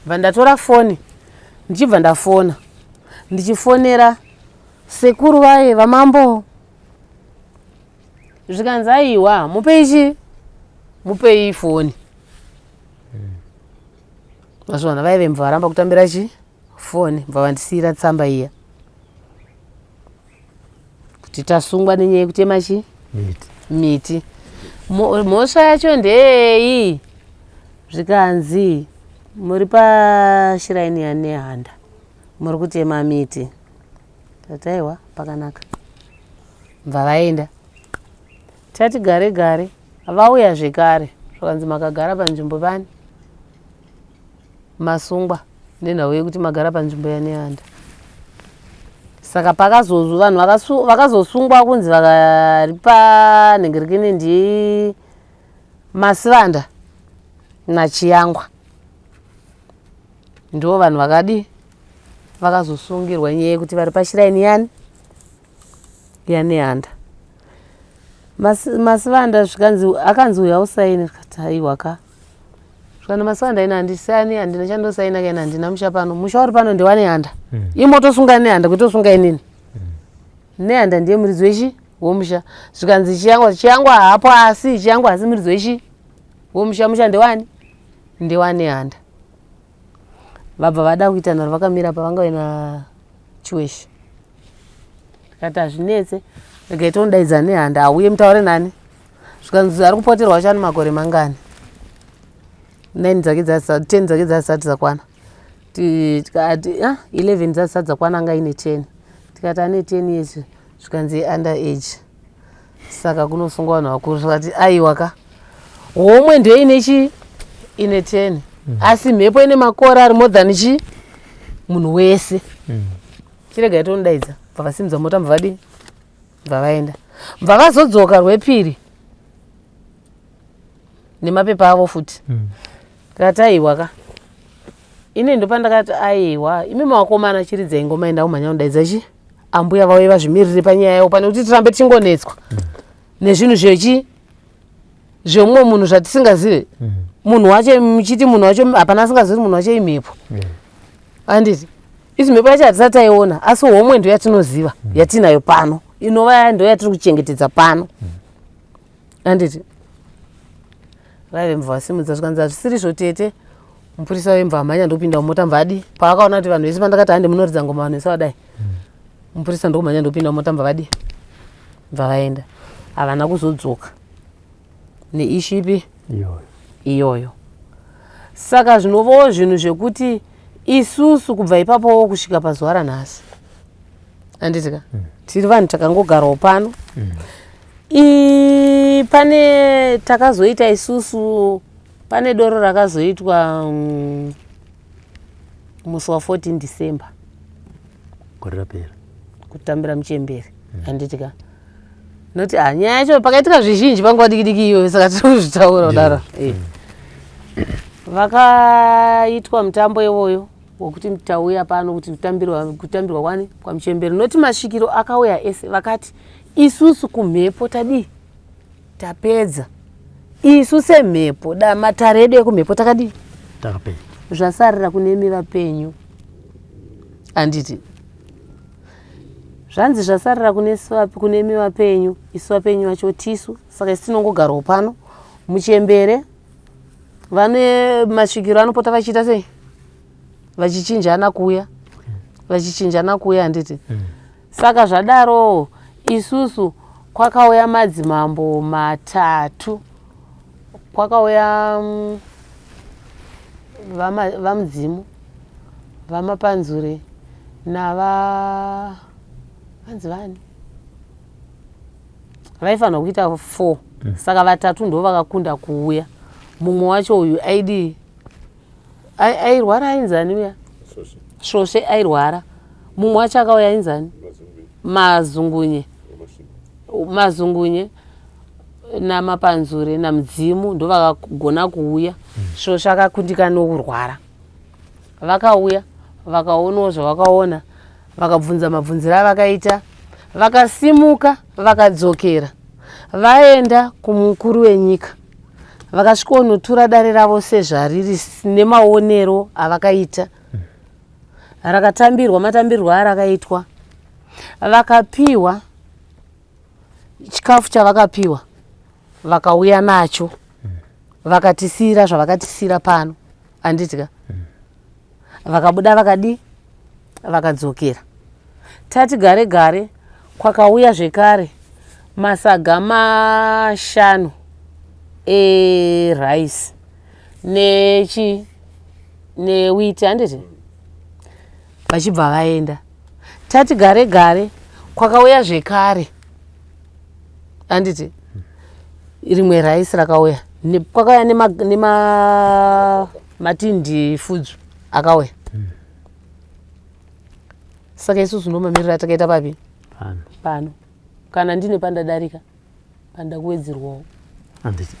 Bva ndatora foni ndichibva ndafona ndichifonera sekuru vaye vamambo zvikanzi aiwa mupei chi mupei foni mazviona vaive mbva varamba kutambira chi foni mbva vandisiira tsamba iya kuti tasungwa nenyaya yekutema chi miti, miti. Mhosva yacho ndeyei zvikanzi muri pashiraini yanehanda muri kutema miti tataiwa pakanaka bva vaenda tati gare gare vauya zvekare zvakanzi makagara panzvimbo pani masungwa nenhau yekuti magara panzvimbo yaNehanda. Saka pakazozu vanhu vakazosungwa kunzi vari panhengerekene ndi Masivanda naChiyangwa ndivo vanhu vakadi vakazosungirwa nyaya yekuti vari pashiraini yani yaNehanda. Masivanda zvikanzi akanzi uya usaine zvikati aiwa ka Zvikanzi Masivanda ini handisani handina chandosaina kaini handina musha pano musha uri pano ndewaNehanda imotosunga Nehanda kuitosunga inini Nehanda ndiye muridzi wechi womusha zvikanzi Chiyangwa Chiyangwa haapo asi Chiyangwa hasi muridzi wechi womusha musha ndewani ndewaNehanda vabva vada kuita nharo vakamira pavanga vaina Chiweshe Ndikati hazvinetse regai tonodaidza Nehanda auye mutaure nani zvikanzi ari kupoterwa wacho ane makore mangani 9 dzake 10 dzake dzazisati dzakwana tikati ah, 11 dzazisati dzakwana anga aine 10 tikati ane 10 years zvikanzi under age saka kunosungwa vanhu vakuru zvikati aiwa ka homwe ndiyo ine chi ine 10 asi mhepo ine makore ari more than chi munhu wese Chiregai tonodaidza. Bva vasimudza mota bva vadii? Bva vaenda. Bva vazodzoka rwepiri nemapepa avo futi. Tikati aiwa ka. Ini ndopandakati aiwa imi mawakomana chiridzai ngoma enda kumhanya kudaidza chi ambuya vauye vazvimirire panyaya yavo pane kuti tirambe tichingonetswa nezvinhu zvechi zvemumwe munhu zvatisingazive munhu wacho muchiti munhu wacho hapana asingazivi munhu wacho imhepo handiti isi mhepo yacho hatisati taiona asi homwe ndo yatinoziva yatinayo pano inova ndo yatiri kuchengetedza pano handiti vaive mbva vasimudza zvikanzi hazvisiri zvo tete mupurisa wembva amhanya ndopinda mumota mbva adi paakaona kuti vanhu vese pandakati hande munoridza ngoma vanhu vese vadai mupurisa ndokumhanya ndopinda mumota mbva vadi bva vaenda havana kuzodzoka neishipi iyoyo saka zvinovawo zvinhu zvekuti isusu kubva ipapowo kusvika pazuva ranhasi handiti ka tiri vanhu takangogarawo pano pane takazoita isusu pane doro rakazoitwa musi wa 14 December gore rapera kutambira muchembere handiti ka noti ah, nyaya yacho pakaitika zvizhinji panguva diki diki iyoyo saka tiri kuzvitaura kudaro Vakaitwa mutambo iwoyo wekuti tauya pano kuti kutambirwa kwani kwamuchembere noti masvikiro akauya ese vakati isusu kumhepo tadii tapedza isu semhepo da matare edu ekumhepo takadii takapedza zvasarira kunemi vapenyu handiti zvanzi zvasarira kunemi vapenyu isu vapenyu vacho tisu saka isu tinongogarawo pano muchembere vane masvikiro anopota vachiita sei vachichinjana kuuya vachichinjana kuuya handiti Saka zvadaro isusu kwakauya madzimambo matatu kwakauya vamudzimu vamapanzure nava vanzi vani vaifanirwa kuita 4 saka vatatu ndo vakakunda kuuya mumwe wacho uyu aidii airwara ainzi ani uya Svosve airwara. Mumwe wacho akauya ainzani? Mazungunye. Mazungunye naMapanzure naMudzimu ndovakagona kuuya. Svosve akakundikana nokurwara. Vakauya vakaonawo zvavakaona vakabvunza mabvunziro avakaita vakasimuka vakadzokera vaenda kumukuru wenyika vakasvikonotura dare ravo sezvariri nemaonero avakaita rakatambirwa matambirwo arakaitwa vakapiwa chikafu chavakapiwa vakauya nacho vakatisiira zvavakatisiira pano handiti ka vakabuda vakadii vakadzokera tati gare gare kwakauya zvekare masaga mashanu erice nechi newiti handiti vachibva vaenda tati gare gare kwakauya zvekare handiti rimwe rice rakauya kwakauya nema matindi fudzu akauya saka isusu ndomamiriro atakaita papi pano pano kana ndine pandadarika panda kuwedzerwawo handiti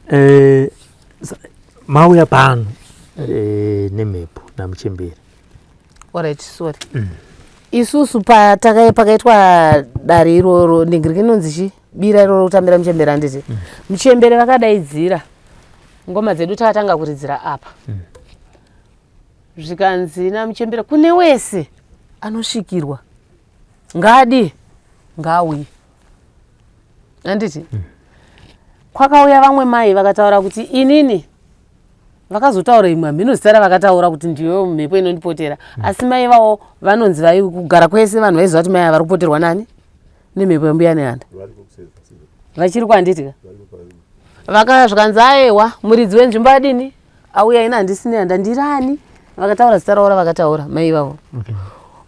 eh, mauya pano eh, nemhepo namuchembere Alright, sorry. Mm. Isusu pataka pakaitwa dare iroro ndingiri rinonzi chi bira iroro kutambira muchembere handiti. Mm. Muchembere vakadaidzira ngoma dzedu takatanga kuridzira apa. Mm. Zvikanzi namuchembere kune wese anosvikirwa ngaadi ngaauye handiti. Mm. Kwakauya vamwe mai vakataura kuti inini vakazotaura imwe hamhino zita ravakataura kuti ndiyo mhepo inondipotera mm. asi mai vavo vanonzi vai kugara kwese vanhu vaiziva kuti mai ava vari kupoterwa nani nemhepo yambuya nehanda vachiri kuhanditi ka vaka zvikanzi aewa muridzi wenzvimbo adini auya ini handisi nehanda ndirani vakataura zita ravo ravakataura mai vavo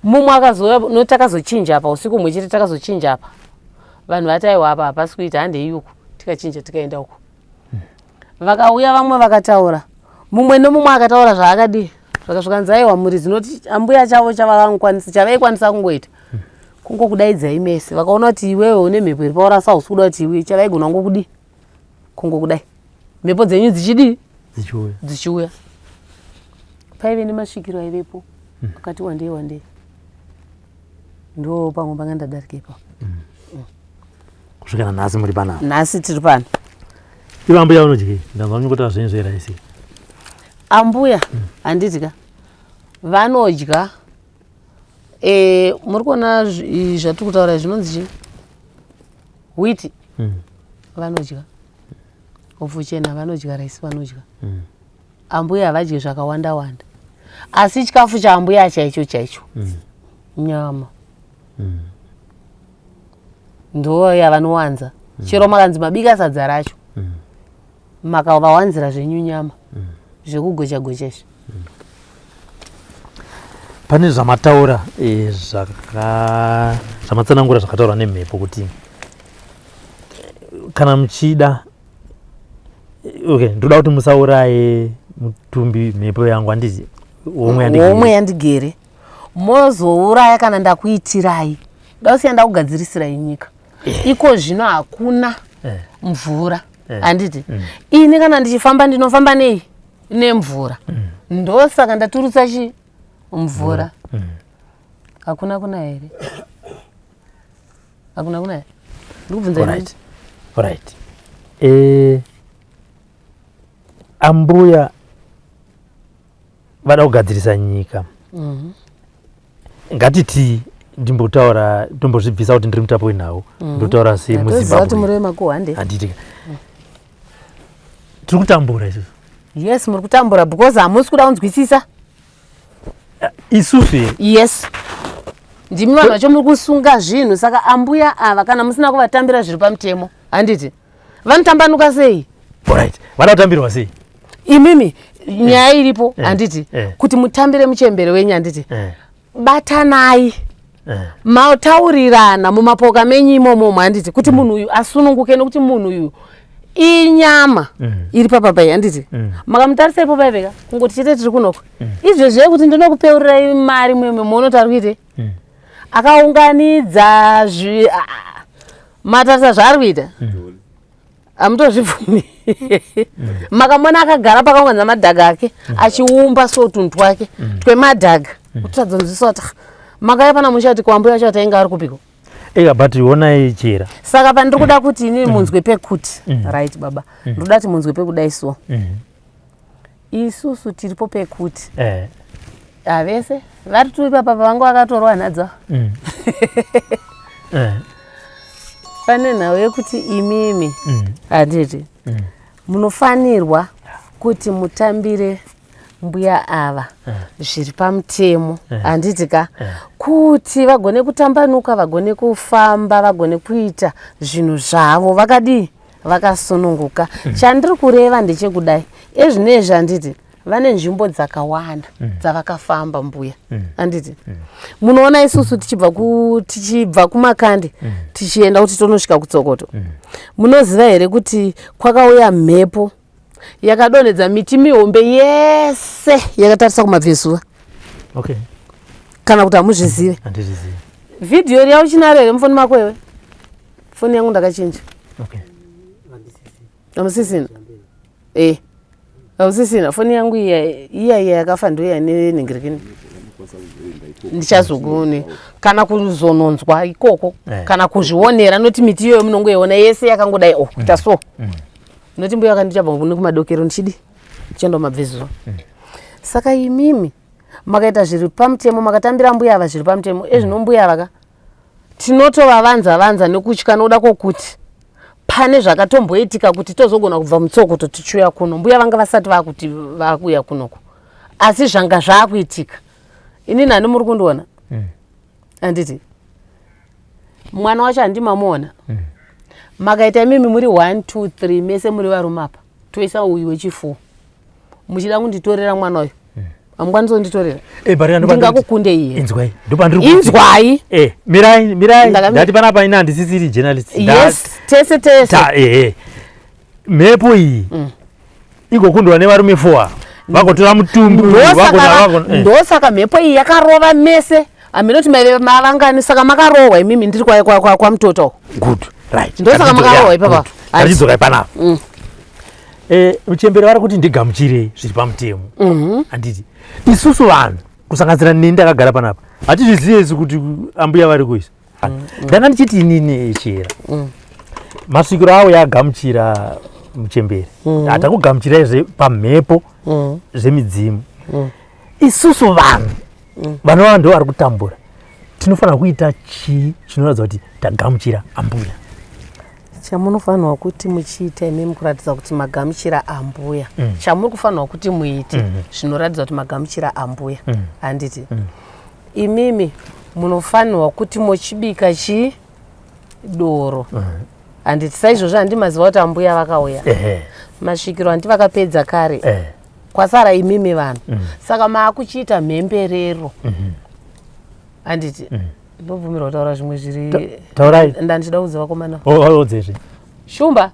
mumwe akazouya no takazochinja apa usiku humwe chete takazochinja apa vanhu vati aiwa apa hapasi kuita handei uku tikachinja tikaenda uku Vakauya vamwe vakataura, mumwe nomumwe akataura zvaakadii zvakasvika aiwa muridzi noti ambuya chavo chavakangokwanisa chavaikwanisa kungoita kungokudaidzai mese vakaona kuti iwewe une mhepo iri pauri asi hausi kuda kuti iwe chavaigona kungokudii kungokudai mhepo dzenyu dzichidii dzichiuya dzichiuya paive nemasvikiro aivepo akati wandei wandei ndo pamwe panga ndadarika ipapo mm. Kusvika nanhasi muri panapa. Nhasi tiri pano. Ivo ambuya vanodyei? Ndanzwa muchingoti zvenyu zveraisi. Ambuya handiti ka vanodya e, muri kuona zvatiri kutaura zvinonzi chii witi mm. vanodya upfu chena vanodya raisi vanodya mm. Ambuya havadye zvakawanda wanda asi chikafu chaambuya chaicho chaicho mm. nyama mm. ndo yavanowanza mm. chero makanzi mabika sadza racho mm. makavawanzira zvenyu nyama mm. zvekugocha gocha izvi mm. Pane zvamataura eh, zvamatsanangura zvakataurwa nemhepo kuti eh, kana muchida okay ndoda kuti musauraye mutumbi mhepo yangu handizi homwe yandigere mozouraya kana ndakuitirai dausiya ndakugadzirisirai nyika eh. iko zvino hakuna eh. mvura eh. handiti mm. Ini kana ndichifamba ndinofamba nei nemvura mm. Ndosaka ndaturutsa chi mvura mm. Hakuna kuna here hakuna kuna here ndikubvunza right. Right. Eh, ambuya vada kugadzirisa nyika mm -hmm. Ngatiti ndimbotaura ndombozvibvisa kuti ndiri mutapo wenhau mm -hmm. Ndotaura semuzimbabwe handiti mm. Tiri kutambura isusu yes muri kutambura because hamusi kuda kunzwisisa isusu here yes ndimi vanhu vacho muri kusunga zvinhu saka ambuya ava kana musina kuvatambira zviri pamutemo handiti vanotambanuka sei right vada kutambirwa sei imimi nyaya eh. iripo eh. handiti eh. Kuti mutambire muchembere wenyu handiti batanai mataurirana mumapoka menyu imomomo handiti kuti mm. munhu uyu asununguke nokuti munhu uyu Inyama iri papapai, handiti? Makamutarisa ipo paipeka, kungoti chete tiri kunoko. Izvezvi yekuti ndinokupeurirai mari mwemwe muonoti ari kuite akaunganidza zvi ah, matarisa zvaari kuita, hamutozvibvumi. Makamona akagara pakaunganidza madhaga ake achiumba so tunhu twake twemadhaga, kutadza nzwisa kuti, "Ah, makauya pana muchati kwambuya vacho atainge ari kupiko?" Ega, but honai chera. Saka pandiri kuda kuti inini munzwe pekuti, right baba, ndoda kuti munzwe pekudai. So isusu tiripo pekuti havese vari tu ipapa vanga vakatorwa nhadza. Pane nhau yekuti imimi, handiti, munofanirwa kuti mutambire mbuya ava zviri pamutemo, handiti ka, kuti vagone kutambanuka, vagone kufamba, vagone kuita zvinhu zvavo vakadii, vakasununguka. Chandiri kureva ndechekudai: ezvinezvi, handiti, vane nzvimbo dzakawanda dzavakafamba mbuya, handiti? Munoona isusu tichibva kumakandi tichienda kuti tonosvika kuTsokoto, munoziva here kuti kwakauya mhepo yakadonhedza miti mihombe yese yakatarisa kumabvezuva? Kana kuti hamuzvizive? Handizvizivi. Vhidhiyo riya uchinaro here mufoni mako iwe? Foni yangu ndakachinja. Hamusisina? Hausisina foni yangu iya iya iya yakafa, ndoiya nenhingirikini. Ndichazokuni kana kuzononzwa ikoko kana kuzvionera, noti miti iyoyo munongoiona yese yakangodai, oh, kuita so. Noti mbuya vakandichabva nekumadokero ndichidi ndichienda kumabvezuva. Saka imimi makaita zviri pamutemo, makatambira mbuya ava zviri pamutemo, ezvino mbuya ava ka tinotovavanza vanza nekutya, nokuda kwokuti pane zvakatomboitika kuti tozogona kubva muTsokoto tichiuya kuno. Mbuya vanga vasati vakuti vakuuya kunoko, asi zvanga zvaakuitika. Inini handi muri kundiona, handiti? Mwana wacho handi mamuona? Makaita imimi muri 1 2 3, mese muri varume apa, toisa uyu wechifour, muchida kunditorera mwana uyu, hamukwanisi kunditorera. But Ndingakukunde iye. Inzwai, ndopandiri Inzwai. Mirai, mirai. Ndakamira. Ndati panapa ina handisisiri journalist. Yes, tese tese. Ta mhepo iyi igokundwa nevarume four, vagotora mutumbi uyu, Ndosaka mhepo iyi yakarova mese. Haminoti maive mavangani, saka makarohwa imimi ndiri kwaMutota uko. Good, right. Ndosaka makarohwa ipapa. Good. Ngatidzokai panapa. Muchembere vari kuti ndigamuchirei zviri pamutemo, handiti? Isusu vanhu, kusanganisira neni ndakagara panapa, hatizvizive isu kuti ambuya vari kuisa. Ndanga ndichiti inini, chera masvikiro avo yagamuchira muchembere, hatakugamuchirai pamhepo zvemidzimu. Isusu vanhu vanova ndo vari kutambura tinofanira kuita chii chinoratidza kuti tagamuchira ambuya? Chamunofanirwa kuti muchiita imimi kuratidza kuti magamuchira ambuya, chamuri kufanirwa kuti muite zvinoratidza kuti magamuchira ambuya, handiti, imimi munofanirwa kuti mochibika chii? Doro, handiti? Saizvozvo, handi maziva kuti ambuya vakauya? Masvikiro, handi vakapedza kare? Kwasara imimi vanhu, saka maakuchiita mhemberero, handiti? Ndobvumirwa kutaura zvimwe zviri Taurai. Ndandichida kuudza vakomana. Odzezve. Shumba,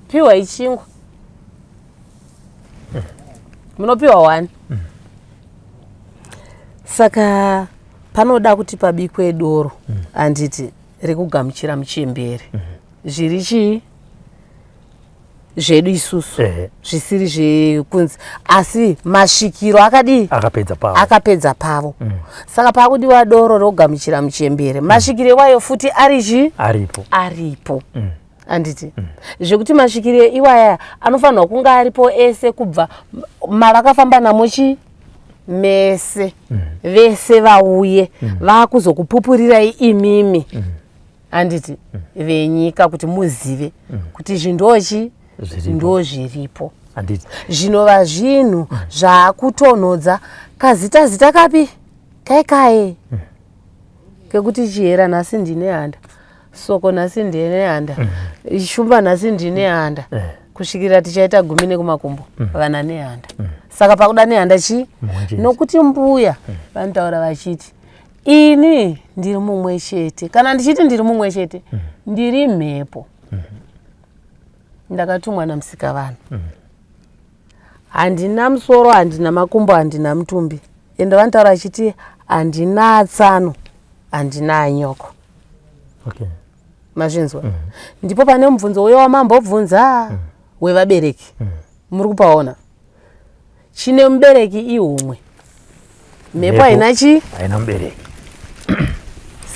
piwa ichingwa. Munopiwa one. Saka panoda kuti pabikwe doro, handiti, rekugamuchira muchembere, zviri chii zvedu isusu, zvisiri zvekunzi, asi masvikiro akadii? Akapedza pavo. Akapedza pavo. Saka pakudiwa doro rokugamuchira muchembere, masvikiro iwayo futi ari chii? Aripo. Aripo, handiti? Zvekuti masvikiro iwaya anofanirwa kunge aripo ese, kubva mavakafamba namo chi mese, vese vauye vaakuzokupupurirai imimi, handiti, venyika, kuti muzive kuti izvi ndochi Zviripo. Ndo zviripo. Handiti? Zvinova zvinhu zvaakutonhodza kazita zita kapi kai kekuti Chihera nhasi ndine handa, Soko nhasi ndine handa, Shumba nhasi ndine handa, kusvikira tichaita 10 nekumakumbo vana nehanda. Saka pakuda nehanda chii? Mumwe chete. Nokuti mbuya vanotaura vachiti, "Ini ndiri mumwe chete." Kana ndichiti ndiri mumwe chete, ndiri mhepo. Ndakatumwa naMusikavanhu. Handina musoro, handina makumbo, handina mutumbi. Ende vanotaura achiti handina atsano, handina anyoko. Okay. Mazvinzwa? Ndipo pane mubvunzo uye wamambobvunza wevabereki. Muri kupaona? Chine mubereki ihumwe. Mhepo haina chi? Haina mubereki.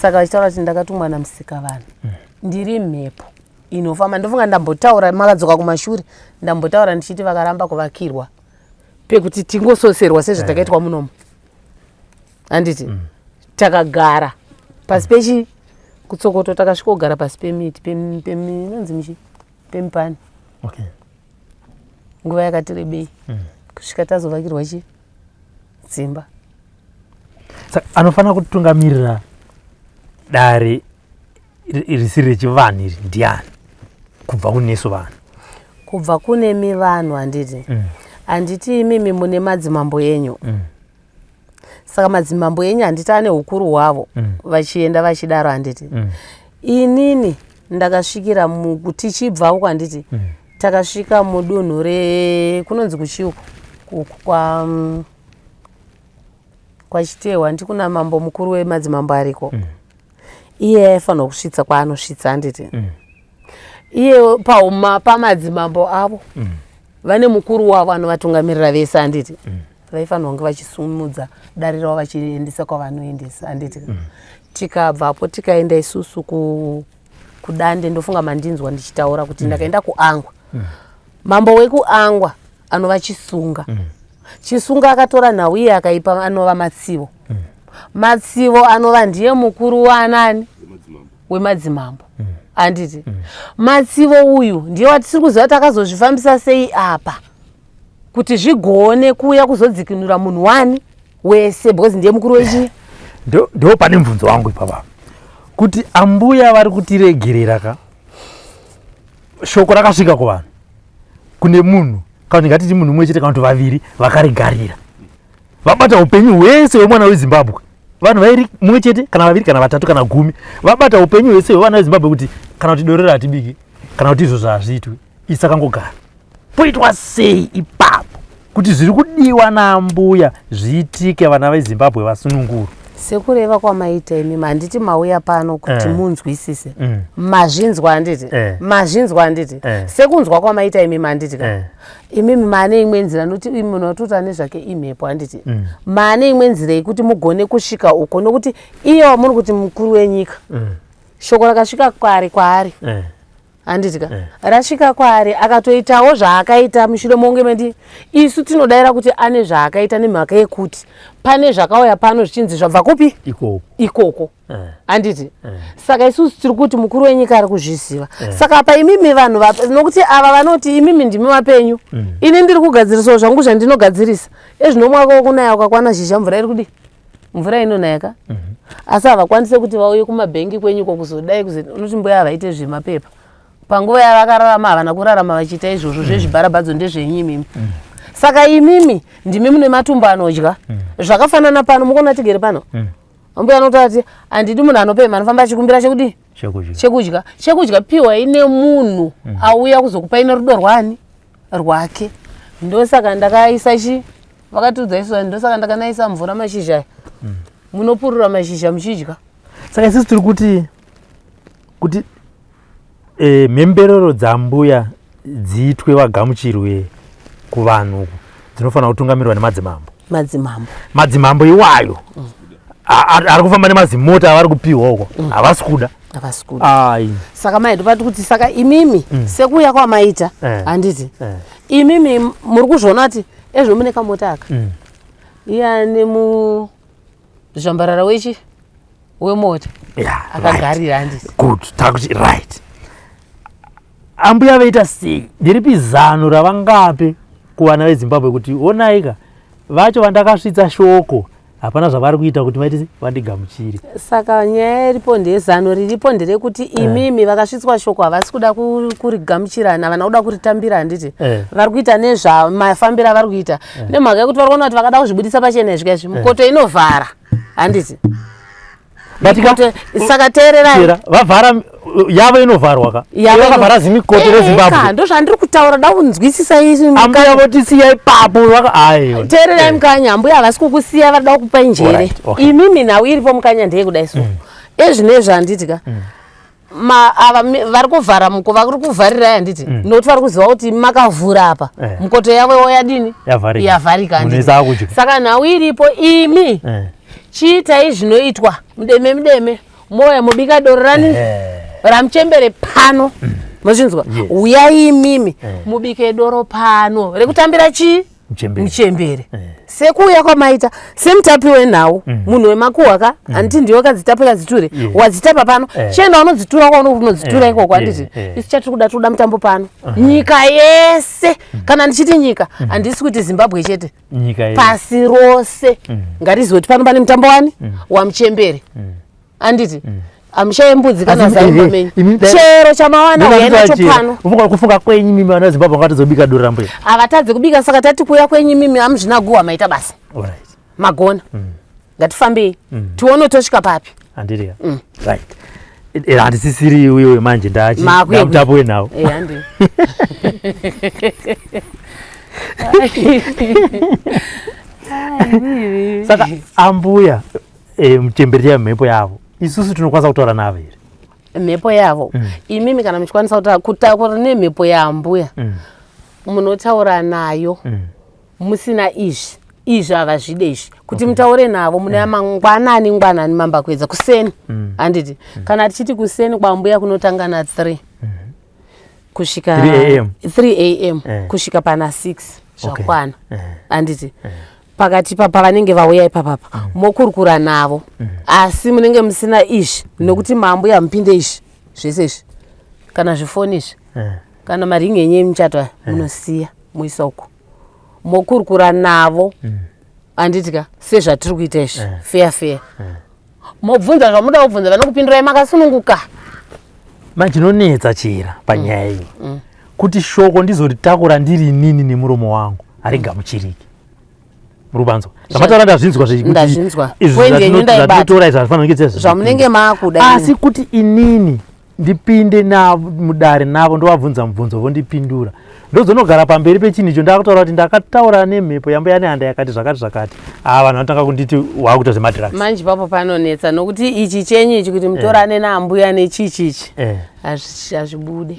Saka vachitaura kuti ndakatumwa naMusikavanhu. Ndiri mhepo inofamba. Ndofunga ndambotaura, makadzoka kumashure, ndambotaura ndichiti vakaramba kuvakirwa pekuti tingososerwa sezvatakaitwa munomu. Handiti? Takagara pasi pechi kutsokoto, takasvika kugara pasi pemiti, inonzi michi, pemipani. Okay. Nguva yakati rebei kusvika tazovakirwa chi dzimba. Saka anofanira kutungamirira dare risiri rechivanhu iri ndiani kubva kunesu vanhu? Kubva kunemi vanhu, handiti? Handiti imimi mune madzimambo enyu? Saka madzimambo enyu, handiti, ane ukuru hwavo vachienda vachidaro, handiti? Inini ndakasvikira tichibva uko, handiti? Takasvika mudunhu re kunonzi kuchiuko kwa kwaChitehwa, handiti? Kuna mambo mukuru wemadzimambo ariko. Iye aifanirwa kusvitsa kwaanosvitsa, handiti? Iye pauma pamadzimambo avo vane mukuru wavo anovatungamirira vese, handiti? Vaifanirwa kunge vachisumudza dare ravo vachiendesa kwavanoendesa, handiti? Tikabvapo tikaenda isusu kuDande. Ndofunga mandinzwa ndichitaura kuti ndakaenda kuAngwa. Mambo wekuAngwa anova Chisunga. Chisunga akatora nhau iye akaipa anova Matsivo. Matsivo anova ndiye mukuru waanani? Wemadzimambo, handiti? Matsivo uyu ndiye watisiri kuziva kuti akazozvifambisa sei apa kuti zvigone kuuya kuzodzikinura munhu wani wese, because ndiye mukuru wechi Ndo pane mubvunzo wangu ipapa, kuti ambuya vari kutiregerera ka, shoko rakasvika kuvanhu, kune munhu, kana kuti ngatiti munhu mumwe chete kana kuti vaviri vakarigarira, vabata upenyu hwese hwemwana weZimbabwe. Vanhu vairi, mumwe chete kana vaviri kana vatatu kana 10, vabata upenyu hwese hwevana veZimbabwe, kuti kana kuti dorero hatibiki, kana kuti izvozvo hazviitwi, isi takangogara. Poitwa sei ipapo kuti zviri kudiwa naambuya zviitike, vana veZimbabwe vasunungurwe? Sekureva kwamaita imimi, handiti mauya pano kuti munzwisise? Mazvinzwa, handiti? Mazvinzwa, handiti? Sekunzwa kwamaita imimi, handiti ka? Imimi maane imwe nzira, nokuti imi munhu watoti ane zvake imhepo, handiti? Maane imwe nzira yekuti mugone kusvika uko, nokuti iye wamuri kuti mukuru wenyika, shoko rakasvika kwari kwaari, handiti ka? Rasvika kwaari, akatoitawo zvaakaita mushure monge mendi isu tinodayira kuti ane zvaakaita, nemhaka yekuti pane zvakauya pano zvichinzi zvabva kupi? Ikoko. Ikoko, handiti? Saka isusu tiri kuti mukuru wenyika ari kuzviziva. Saka apa imimi vanhu nokuti ava vanoti imimi ndimi vapenyu, ini ndiri kugadzirisawo zvangu zvandinogadzirisa. Ezvino mwaka wokunaya ukakwana zhizha, mvura iri kudi, mvura inonaya ka. Asi havakwanise kuti vauye kumabhengi kwenyuko kuzodai unoti mbuya havaite zvemapepa. Panguva yavakararama havana kurarama vachiita izvozvo zvezvibharabhadzo, ndezvenyu imimi. Saka imimi ndimi mune matumbu anodya. Zvakafanana pano, mukuona tigere pano, mbuya anotati handidi munhu anopemha, anofamba achikumbira chekudii? Chekudya. Chekudya, chekudya piwai nemunhu auya kuzokupai nerudo rwani rwake. Ndosaka ndakaisa chi vakatiudza isu, ndosaka ndakanaisa mvura mashizha aya. Munopurura mashizha muchidya. Saka isusu tiri kuti mhemberero dzambuya dziitwe, vagamuchirwe kuvanhu uku, dzinofanira kutungamirwa nemadzimambo. Madzimambo. Madzimambo iwayo ari kufamba nemazimota avari kupiwa uko, havasi kuda. Havasi kuda. Ai. Saka maito pati kuti saka imimi sekuuya kwamaita, handiti? Imimi muri kuzviona kuti ezvo mune kamota aka, iye ane muzvambarara wechi wemota akagarira, handiti? Good, takuti right, ambuya vaita sei? Ndiripi zano ravangape kuvana veZimbabwe kuti onaika vacho vandakasvitsa shoko hapana zvavari kuita kuti vaite sei, vandigamuchire? Saka nyaya iripo, ndezano riripo nderekuti imimi vakasvitswa shoko havasi kuda kurigamuchirana, havana kuda kuritambira, handiti? Vari kuita nezvamafambiro avari kuita nemhaka yekuti vari kuona kuti vakada kuzvibudisa pachena izvi kaizvi, mukoto inovhara, handiti? Saka teererai, vavhara yavo inovharwa ka, vakavhara zimikoto reZimbabwe. Ndo zvandiri kutaura, da kunzwisisa izvi. Ambuya votisiya ipapo. Aiwa, teererai Mukanya, ambuya havasi kukusiya, varida kukupai njere. Imimi nhau iripo Mukanya ndeyekudai so, ezvinezvi handiti ka, ava vari kuvhara muko, vari kuvharirai handiti, nokuti vari kuziva kuti makavhura apa, mukoto yavo yadini? Yavharika. Saka nhau iripo, imi chiitai zvinoitwa mudeme mudeme, moya mobika doro rani ramuchembere pano. Mozvinzwa? Uyai imimi mubike doro pano rekutambira chii? Muchembere. Sekuuya kwamaita semutapi wenhau, munhu wemakuhwa ka, handiti ndiwe kadzitapa kadziture, wadzitapa pano, chienda unodzitura kwaunodzitura ikoko, handiti? Isu chatiri kuda, tiri kuda mutambo pano nyika yese. Kana ndichiti nyika, handisi kuti Zimbabwe chete, pasi rose ngatizive kuti pano pane mutambo wani? Wamuchembere, handiti? Amushaye mbudzi kana zai pamenyu, chero chamawana uyai nacho pano. Kufunga kwenyu mimi, vana veZimbabwe vangatozobika doro rambuya? Havatadzi kubika. Saka tati kuuya kwenyu mimi amuzvinaguhwa, maita basa, magona. Ngatifambei tione tosvika papi. Handiti? Right, handisisiri uyo manje, ndamutapo wenhau. Handi. Saka ambuya muchembere mhepo yavo, isusu tinokwanisa kutaura navo here? Mhepo yavo, imimi kana muchikwanisa kutaura nemhepo yaambuya, munotaura nayo musina izvi. Izvi havazvide izvi kuti mutaure navo. Mune mangwanani ngwanani, mambakwedza, kuseni, handiti? Kana tichiti kuseni kwambuya kunotanga na3 kusvika 3 am. 3 am kusvika pana 6 zvakwana, handiti? Pakati pavanenge vauya ipapapa, mokurukura navo, asi munenge musina izvi, nekuti mambuya mupinde izvi zvese izvi, kana zvifoni izvi, kana maringi enyu emuchato aya, munosiya muisa uko, mokurukura navo, handiti ka? Sezvatiri kuita izvi, fair fair, mobvunza zvamuda kubvunza, vanokupindurai makasununguka. Manje chinonetsa chira panyaya iyi, kuti shoko ndizoritakura ndiri inini nemuromo wangu harigamuchiriki. Muri kubanzwa zvamataura? Ndazvinzwa. Ndazvinzwa. Point yenyu ndaibata. Zvatinotora izvi hazvifanira kunge zvamunenge maakuda. Asi kuti inini ndipinde navo mudare navo, ndovabvunza mubvunzo, vondipindura, ndozonogara pamberi pechinhu icho, ndakutaura kuti ndakataura nemhepo yambuya Nehanda yakati zvakati zvakati, aa, vanhu vanotanga kunditi waakuita zvemadrugs. Manje papo panonetsa, nokuti ichi chenyu ichi kuti mutorane naambuya nechichi ichi, hazvibude.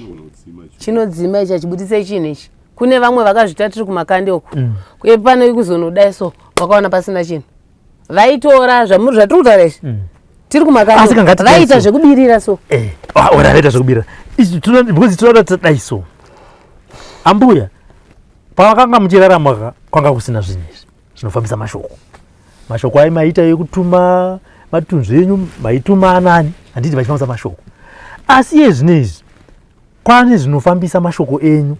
Chinodzima ichi, hachibudise chinhu ichi. Kune vamwe vakazvita tiri kumakandi uku, kuye pano kuzonodai so, vakaona pasina chinhu. Vaitora zvamuri zvatiri kutaura izvi tiri Asi kumakandi, kangati vaita dai so. zvekubirira so. Ora vaita zvekubira izvi because tinoda tadai so, ambuya pavakanga muchirarama kwanga kusina zvinhu izvi zvinofambisa mashoko. Mashoko ai maita ekutuma matunzvi enyu, maituma anani, handiti, vachifambisa mashoko. Asi iye zvino izvi kwane zvinofambisa mashoko enyu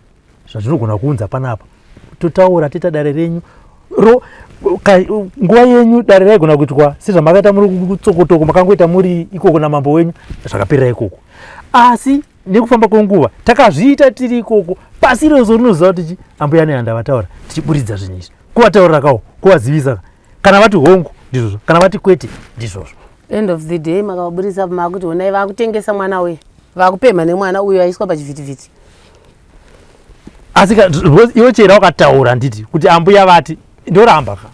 zvazvinogona kuunza panapa, totaura, toita dare renyu ro nguva yenyu. Dare raigona kuitwa sezvamakaita muri kutsokotoko, makangoita muri ikoko namambo wenyu, zvakaperera ikoko. Asi nekufamba kwenguva takazviita tiri ikoko, pasi rose rinoziva kuti chi ambuya Nehanda vataura, tichiburidza zvinhu izvi, kuvataurira kawo, kuvazivisa. Kana vati hongu, ndizvozvo; kana vati kwete, ndizvozvo. End of the day makavaburisa, makuti honai vakutengesa mwana uyu, vakupemha nemwana uyu aiswa pachivhitivhiti. Asi because iwe chera wakataura, nditi kuti ambuya vati, ndoramba ka.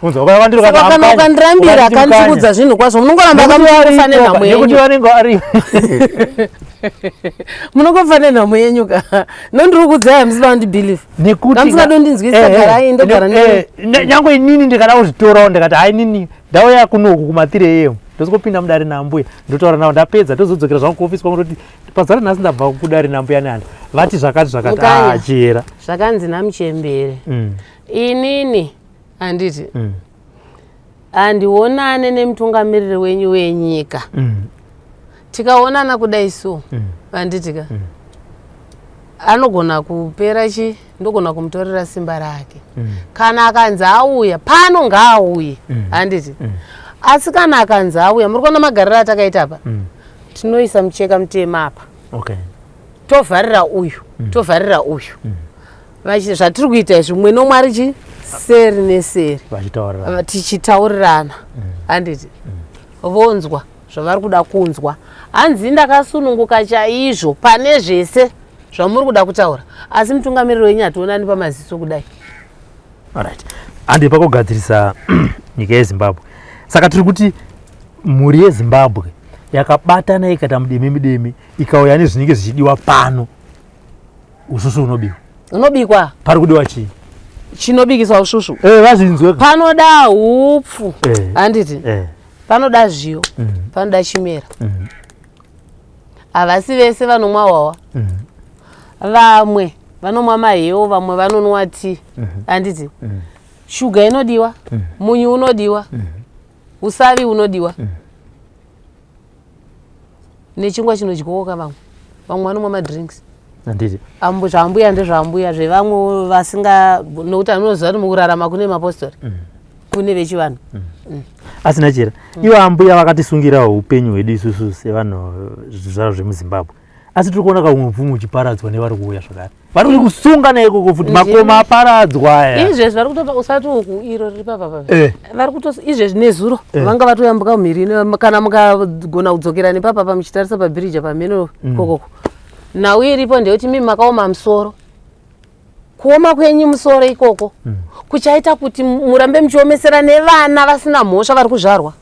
Unzwa, Saka kana ukandirambira kandikudza zvinhu kwazvo, munongoramba kamunofa nenhamo nekuti yenyu. Vanenge vari Munongofa nenhamo yenyu ka. Nondiri kuudzai, hamusina kundibelieve. Nekuti Kamusingadondinzwisisa, garai, ndogara nyange inini ndikada kuzvitorawo, ndikati hai, nini ndauya kunoku kuma3 am, ndozongopinda mudare nambuya, ndotaura navo, ndapedza tozodzokera zvangu kuofisi kwangu, ndoti pazuva ranhasi ndabva kudare nambuya Nehanda, vati zvakati zvakati. Mukanya. Ah, chera. Zvakanzi namuchembere, inini handiti handionane nemutungamiriri wenyu wenyika. Tikaonana kudai so, handiti ka, anogona kupera chi, ndogona kumutorera simba rake. Kana akanzi auya pano, ngaauye, handiti? Asi kana akanzi auya, muri kuona magariro atakaita apa, tinoisa mucheka mutema apa, tovharira uyu, tovharira uyu. Zvatiri kuita izvi, mumwe nomwe ari chi seri neseri, vachitaurirana. Tichitaurirana, handiti? Vonzwa zvavari kuda kunzwa. Hanzi ndakasununguka chaizvo pane zvese zvamuri kuda kutaura, asi mutungamiriri wenyu hationani pamaziso kudai. Alright. Handi pakugadzirisa nyika yeZimbabwe. Saka tiri kuti mhuri yeZimbabwe yakabatana ikaita mudeme mudeme ikauya nezvinenge zvichidiwa pano, usvusvu unobikwa. Unobikwa. Pari kudiwa chii? Chinobikiswa usvusvu. Eh, vazvinzwe. Panoda hupfu. Handiti? Panoda zviyo. Panoda chimera. Havasi vese vanomwa hwawa. Vamwe vanomwa mahewo, vamwe vanonwa tii. Handiti? Shuga inodiwa, munyu unodiwa, usavi unodiwa. Nechingwa chinodyiwa vamwe. Vamwe vanomwa madrinks. Handiti. Ambu zvaambuya ndezvaambuya, zvevamwe vasinga, nokuti anoziva kuti mukurarama kune mapostori. Kune vechivanhu. Asina chera. Ivo ambuya vakatisungira upenyu hwedu isusu sevanhu zvizvarwa zvemuZimbabwe. Asi tiri kuona kamwe mupfumi uchiparadzwa nevari kuuya zvakare. Vari kuti kusunga naikoko futi makoma aparadzwa aya. Izvezvi vari kutopa usati uku iro riri papa papa. Vari kuto izvezvi nezuro vanga vatoyambuka mhiri ino, kana mukagona kudzokera nepapa pa muchitarisa pabhirija pamheno kokoko. Nhau iripo ndeyekuti mimi makaoma musoro. Kuoma kwenyu musoro ikoko kuchaita kuti murambe muchiomesera nevana vasina mhosva vari kuzvarwa.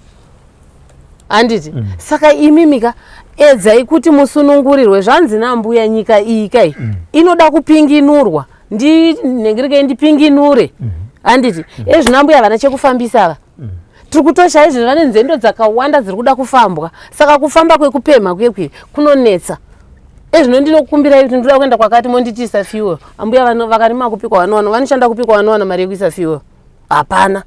Handiti? Saka imimi ka edzai kuti musunungurirwe. Zvanzi nambuya nyika iyi kai inoda kupinginurwa. Ndinhengerekei ndipinginure. Handiti? Ezvino ambuya havana chekufambisa ava. Tiri kutosha izvi, vane nzendo dzakawanda dziri kuda kufambwa. Saka kufamba kwekupemha kwekwe kunonetsa. Ezvino ndinokumbirai kuti ndinoda kuenda kwakati monditiisa fuel. Ambuya vakarima kupikwa vanowana, vanoshanda kupikwa vanowana mari yekuisa fuel. Hapana.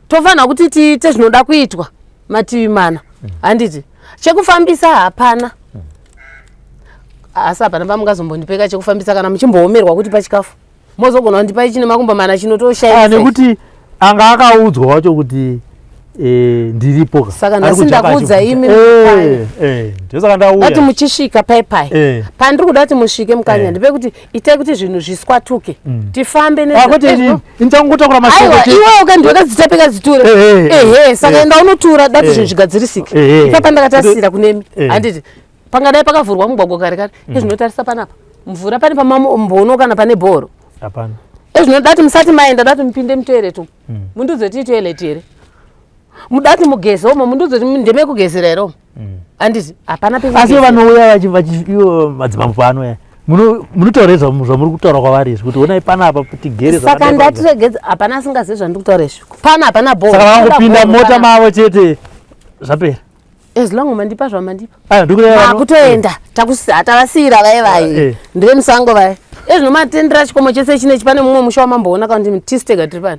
Tofanira kuti tiite zvinoda kuitwa mativi mana. Handiti? Chekufambisa hapana. Asi hapana pamungazombondipeka chekufambisa kana muchimboomerwa kuti pachikafu. Mozogona kundipa ichi nemakumbo mana chinotoshayisa. Nekuti anga akaudzwa wacho kuti ndiripo. Saka nhasi ndakuudza imi Ndosaka ndauya. Ndati muchisvika pai pai. Pandiri kuda kuti musvike mukanya ndepekuti itai kuti zvinhu zviswatuke. Tifambe ne. Kwete inini. Ndichangotakura mashoko. Aiwa iwe ukandiweka dzitapeka dziture. Ehe, saka enda unotura dati zvinhu zvigadzirisike. Ipapa ndakatasira kunemi. Handiti pangadai pakavhurwa mugwagwa kare kare. Ezvinotarisa panapa. Mvura pane pamambono kana pane bhoro. Hapana. Ezvino dati musati maenda dati mupinde mutoilet umu. Mundiudze kuti itoilet here? Mudati mugeze umo, mundiudze kuti ndemekugezera here umo? Handiti hapana pekugezera. Asi vanouya ivo madzimambo paanouya munotaura zvamuri kutaura kwavari izvi kuti onai panapa tigere. Saka ndatiregedza, hapana asingazivi zvandiri kutaura izvi. Pana hapana bhoro. Saka vangopinda mota mavo chete zvapera. As long mandipa zvamandipa. Makutoenda tavasiyira vaye vaye. Ndire musango vaye. Ezvino matendera chikomo chese chinechi pane mumwe musha wamamboona kana kuti tisu tega tiri pano.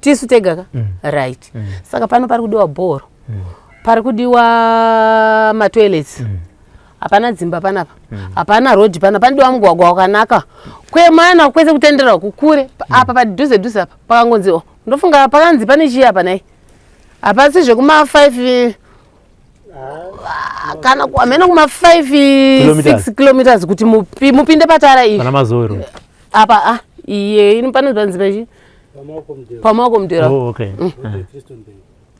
Tisu tega ka? Right. Saka pano pari kudiwa bhoro. Pari kudiwa matoilets. Hapana dzimba panapa. Hapana road pana, panodiwa mugwagwa wakanaka. Kwemana kwese kutendera kukure. Apa padhuze dhuze apa pakangonzi oh, ndofunga pakanzi pane chii apa nhai? Hapasi zvekuma 5 kana hameno kuma 5 6 kilometers kuti mupinde patara iyi. Pana Mazowe. Apa iye ini pane panzi pachi? Pamaoko mudera. Oh, okay.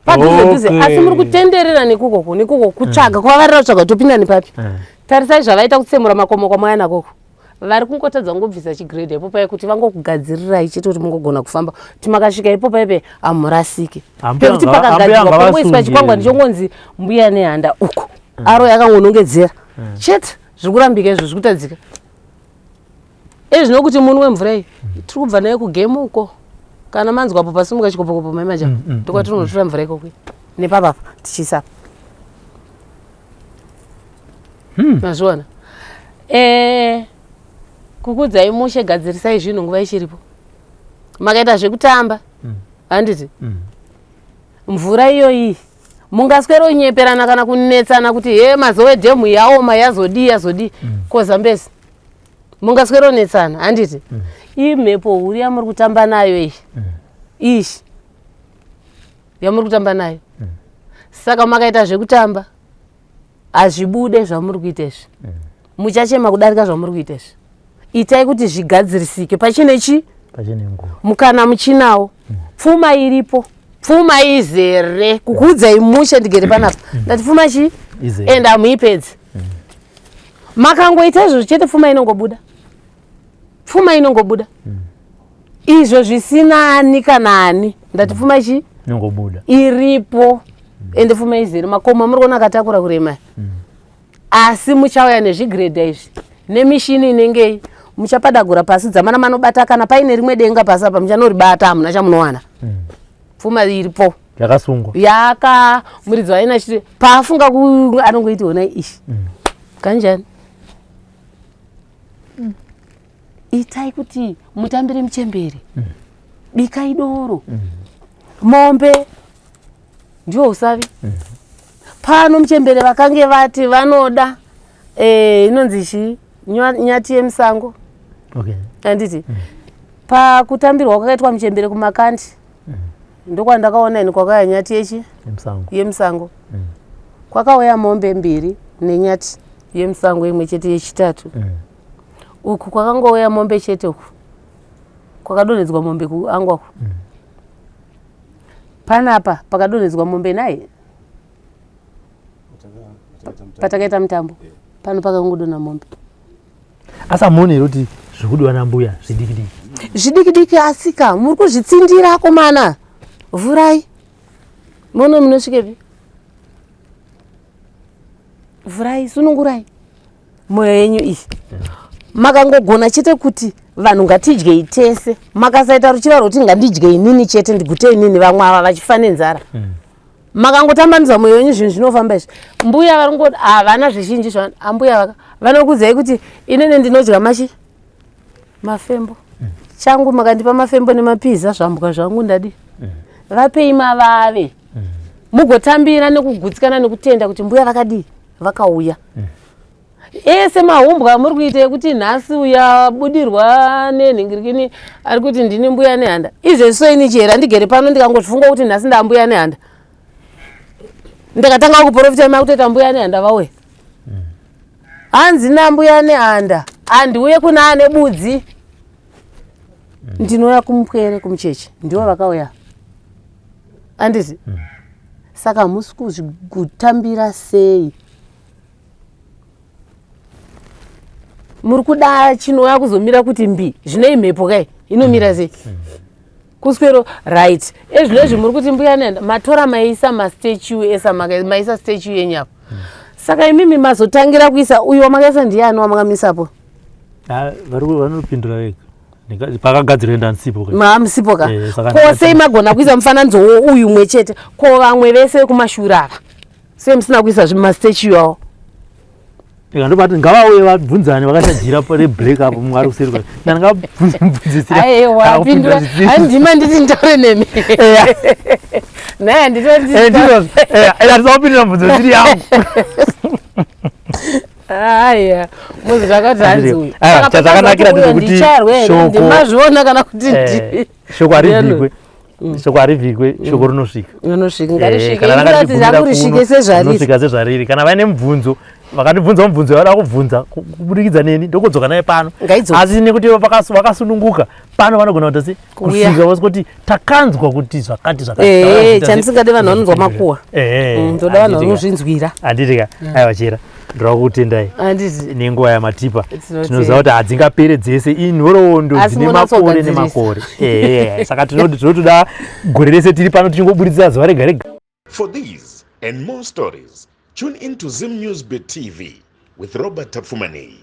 Padhuze dhuze asi muri kutenderera nekukoko nekukoko kutsvaga kuvavarira kutsvaga topinda nepapi. Tarisai zvavaita kutsemura makomo kwamauya nakoko. Vari kungotadza kungobvisa chigrade ipo paye kuti vangokugadzirirai chete kuti mungogona kufamba. Kuti makasvika ipo paye hamurasike. Pekuti pakagadzirwa pangoiswa chikwangwani chongonzi mbuya nehanda uko. Aro yakangonongedzera. Chete zviri kurambika izvo zviri kutadzika. Ezvino kuti munwe mvura iyi tiri kubva nayo kugemu uko. Kana manzwa apo pasimuka chikopokopo mai maja. Ndokwa tiri kunotora mvura ikoko. Nepapapa tichiisa. Mazviona? Kukudzai mushe, gadzirisai zvinhu nguva ichiripo. Makaita zvekutamba. Handiti? Mvura iyoyi mungaswero nyeperana kana kunetsana kuti he Mazowe dhemu yaoma yazodii yazodii. Kozambezi. Mungaswero netsana, handiti? Imhepo huru yamuri kutamba nayo iyi. Ishi. Yamuri kutamba nayo. Saka makaita zvekutamba hazvibude zvamuri kuita izvi. Muchachema kudarika zvamuri kuita izvi. Itai kuti zvigadzirisike pachine chi? Pachine nguva. Mukana muchinawo. Pfuma iripo. Pfuma izere kukuudzai mushe ndigere panapa. Ndati pfuma chii? And hamuipedzi. Makangoita izvozvo chete pfuma inongobuda. Pfuma inongobuda. Izvo zvisina ani kana ani. Ndati pfuma chii? Inongobuda. Iripo. Ende pfuma izere. Makomo amuri kuona akatakura kurema. Asi muchauya nezvigredha izvi nemishini inengei muchapadagura pasi dzamana manobata kana paine rimwe denga pasi apa muchanoribata hamuna chamunowana. Pfuma iripo. Yakasungwa. Yaka muridzi waina chiti paafunga ku anongoiti honai ishi. Kanjani? Itai kuti mutambire muchembere. Bikai doro. Mombe ndiwo usavi. Pano muchembere vakange vati vanoda inonzi chii nyati yemusango. Anditi pakutambirwa kwakaitwa muchembere kumakandi ndokwandakaona ini kwakauya nyati yechi yemusango. Kwakauya mombe mbiri nenyati yemusango imwe chete yechitatu. Uku kwakangouya mombe chete uku kwakadonhedzwa mombe kuangwaku. Panapa pakadonhedzwa mombe naye patakaita mutambo pano pakangodonha mombe. Asi amuoni here kuti zvikudiwa nambuya zvidiki diki? Zvidiki diki asika muri kuzvitsindira akomana. Vhurai muone munosvikepi. Vhurai, sunungurai moyo yenyu iyi. Makangogona chete kuti vanhu ngatidyei tese. Makasaita ruchiva rwekuti ngandidye inini chete ndigute inini vamwe ava vachifa nenzara. Makangotambanudza moyo wenyu zvinhu zvinofamba izvi. Mbuya vari havana zvizhinji zva ambuya vaka vanokuudzai kuti inini ndinodya machi mafembo. Changu makandipa mafembo nemapiza zvambwa zvangu ndadi. Vapei mavave. Mugotambira nekugutsikana nekutenda kuti mbuya vakadii vakauya. Ese mahumbwa amuri kuita ekuti nhasi uya abudirwa nenhingirikini ari kuti ndini mbuya nehanda. Izvezvi so ini chihera ndigere pano ndikangozvifunga kuti nhasi ndambuya nehanda. Ndakatanga kuprofita makutoita mbuya nehanda vauya. Hanzi nambuya nehanda andiuye kuna ane budzi. Ndinouya kumupwere kumucheche ndivo vakauya. Andizi. Saka hamusi kuzvigutambira sei? Muri kuda chinouya kuzomira kuti mbi zvino imhepo kai inomira sei? Kuswero right. Ezvino izvi muri kuti mbuya nenda matora maisa mastatue esa maisa statue yenyu apo. Saka imimi mazotangira kuisa uyu wamakaisa ndiani wamakamisapo? Vari vanopindura vega. Pakagadzirwa enda musipo ka. Musipo ka. Ko sei magona kuisa mufananidzo uyu mwe chete? Ko vamwe vese vekumashure ava? Sei musina kuisa mastatue awo? Ndobati ngavauye vabvunzane vakachajira reblack apo mumwe ari kuseri kwacho. Ndangabvunzisira. Aiwa pindura. Handima nditi nditaure nemi. Naye handitoti. Ndizvo. Handisapindura mubvunzo isiri yangu. Aya, muzi zvakati hanzi uyu. Chakanakira ndechekuti shoko ndimazviona kana kuti ndi. Shoko harivhikwe. Shoko harivhikwe, shoko rinosvika. Rinosvika, ngarisvike. Ndati rakurisvike sezvariri. Rinosvika sezvariri. Kana vaine mubvunzo, vakandibvunza mubvunzo yavada kubvunza kubudikidza neni, ndokodzoka naye pano. Asi nekuti vakasununguka pano vanogona kuti asi kusvika vose kuti takanzwa kuti zvakati zvakati. Chandisingade vanhu vanonzwa makuwa. Ndoda vanhu vanozvinzwira. Handiti ka? Aiwa chera. Ndoda kukutendai nenguva yamatipa. Tinoziva kuti hadzingapere dzese inhoroondo dzine makore nemakore. Saka tinotoda gore rese tiri pano tichingoburitsa zuva rega rega. For these and more stories, tune in to Zim News Bit TV with Robert Tapfumaneyi.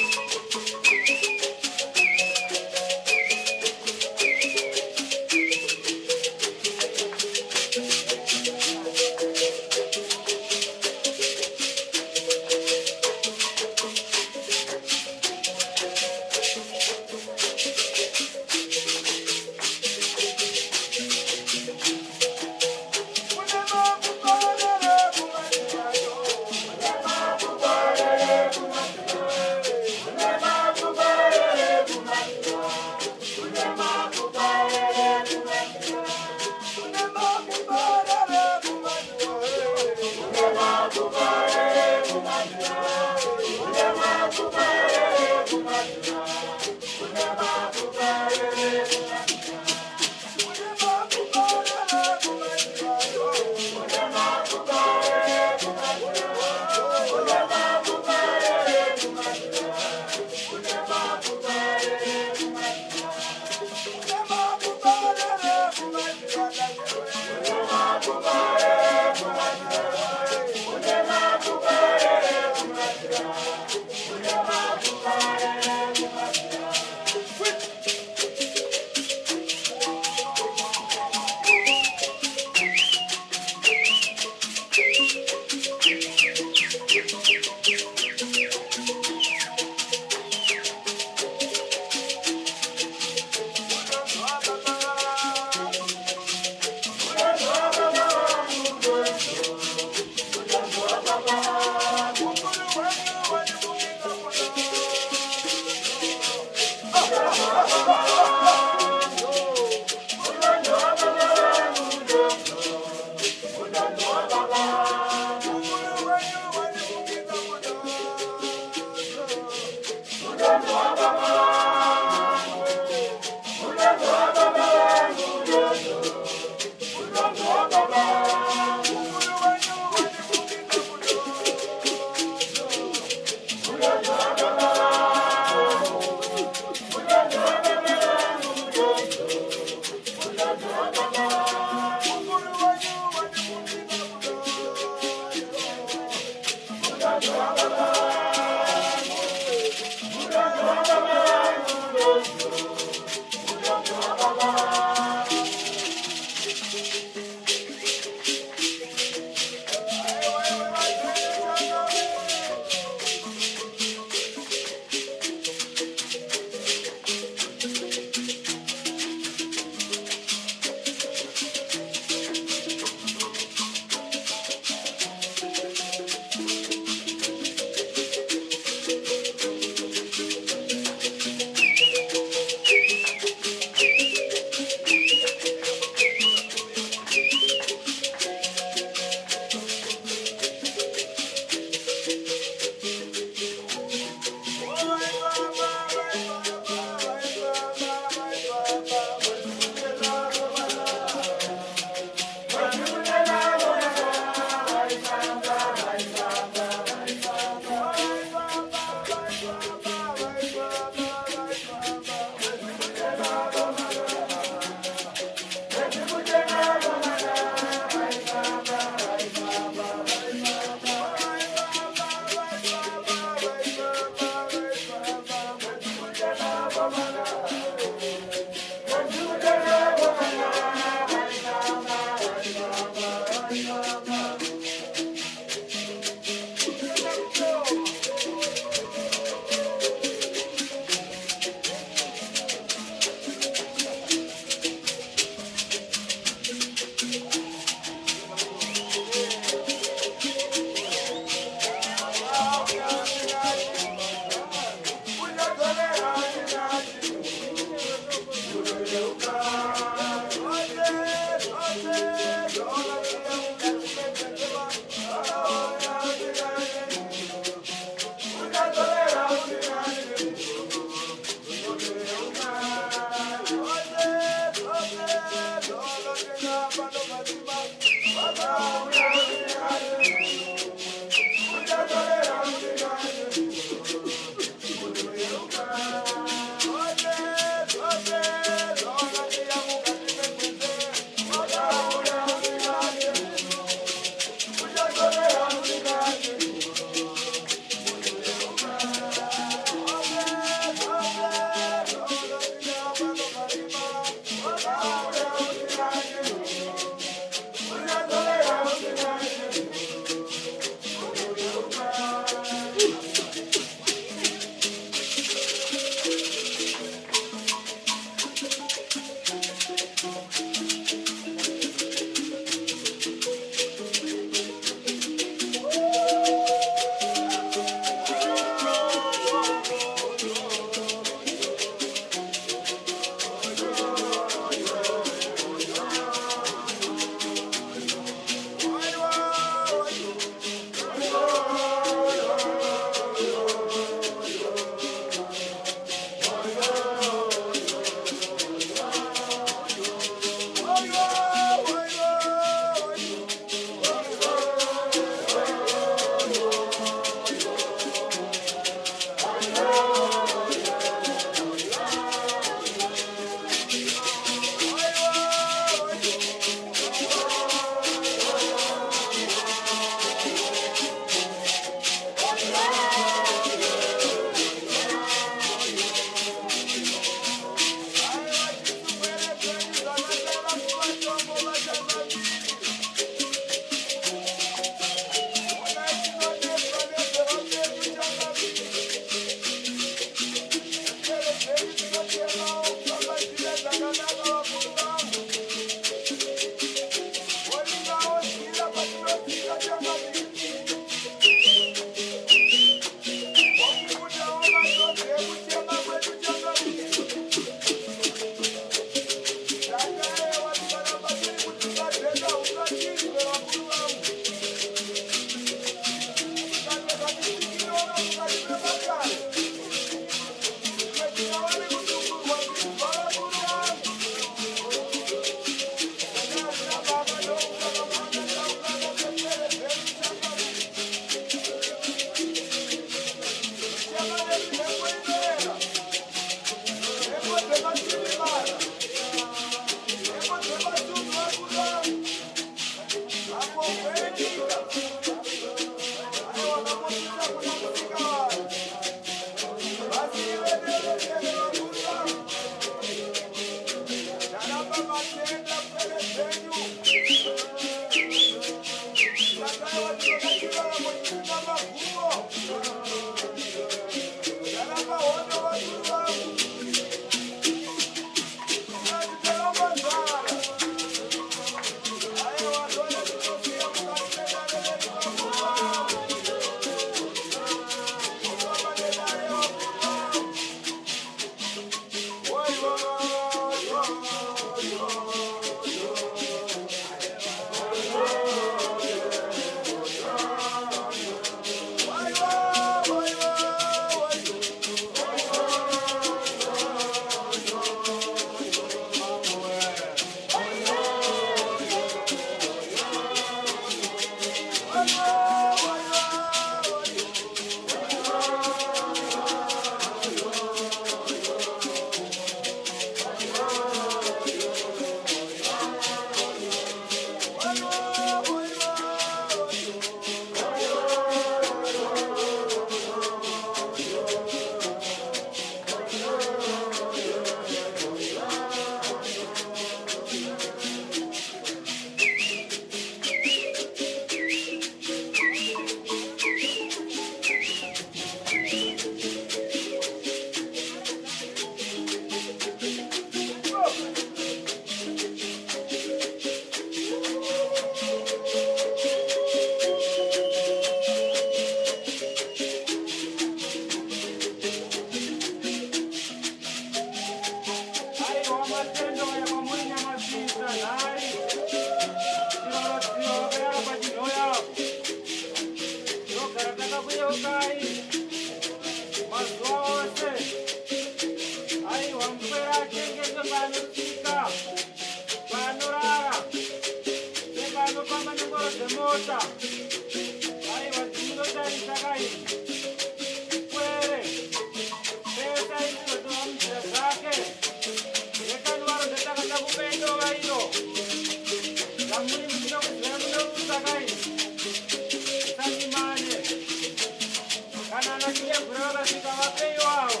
Vana Chidegura vakasvika vapeiwawo.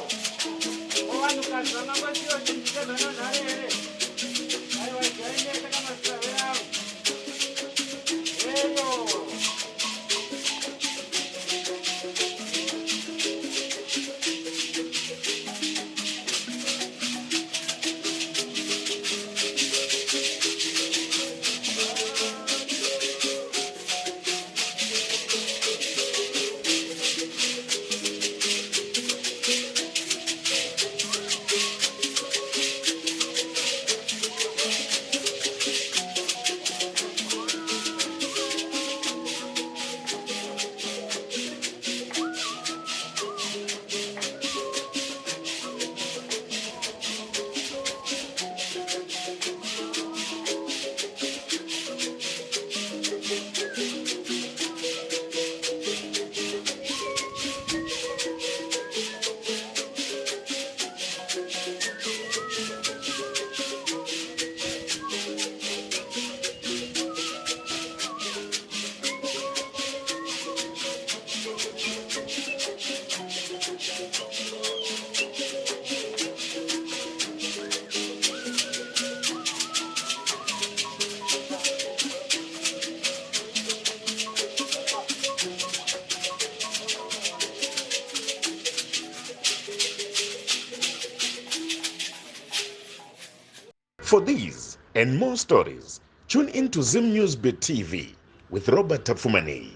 Ko vanhukadzi vangangosiyiwa chinhu chezvanonhare here? Aiwa, idyai mese kana save avo. Heyo. For these and more stories, tune in to Zim News Bit TV with Robert Tapfumaneyi.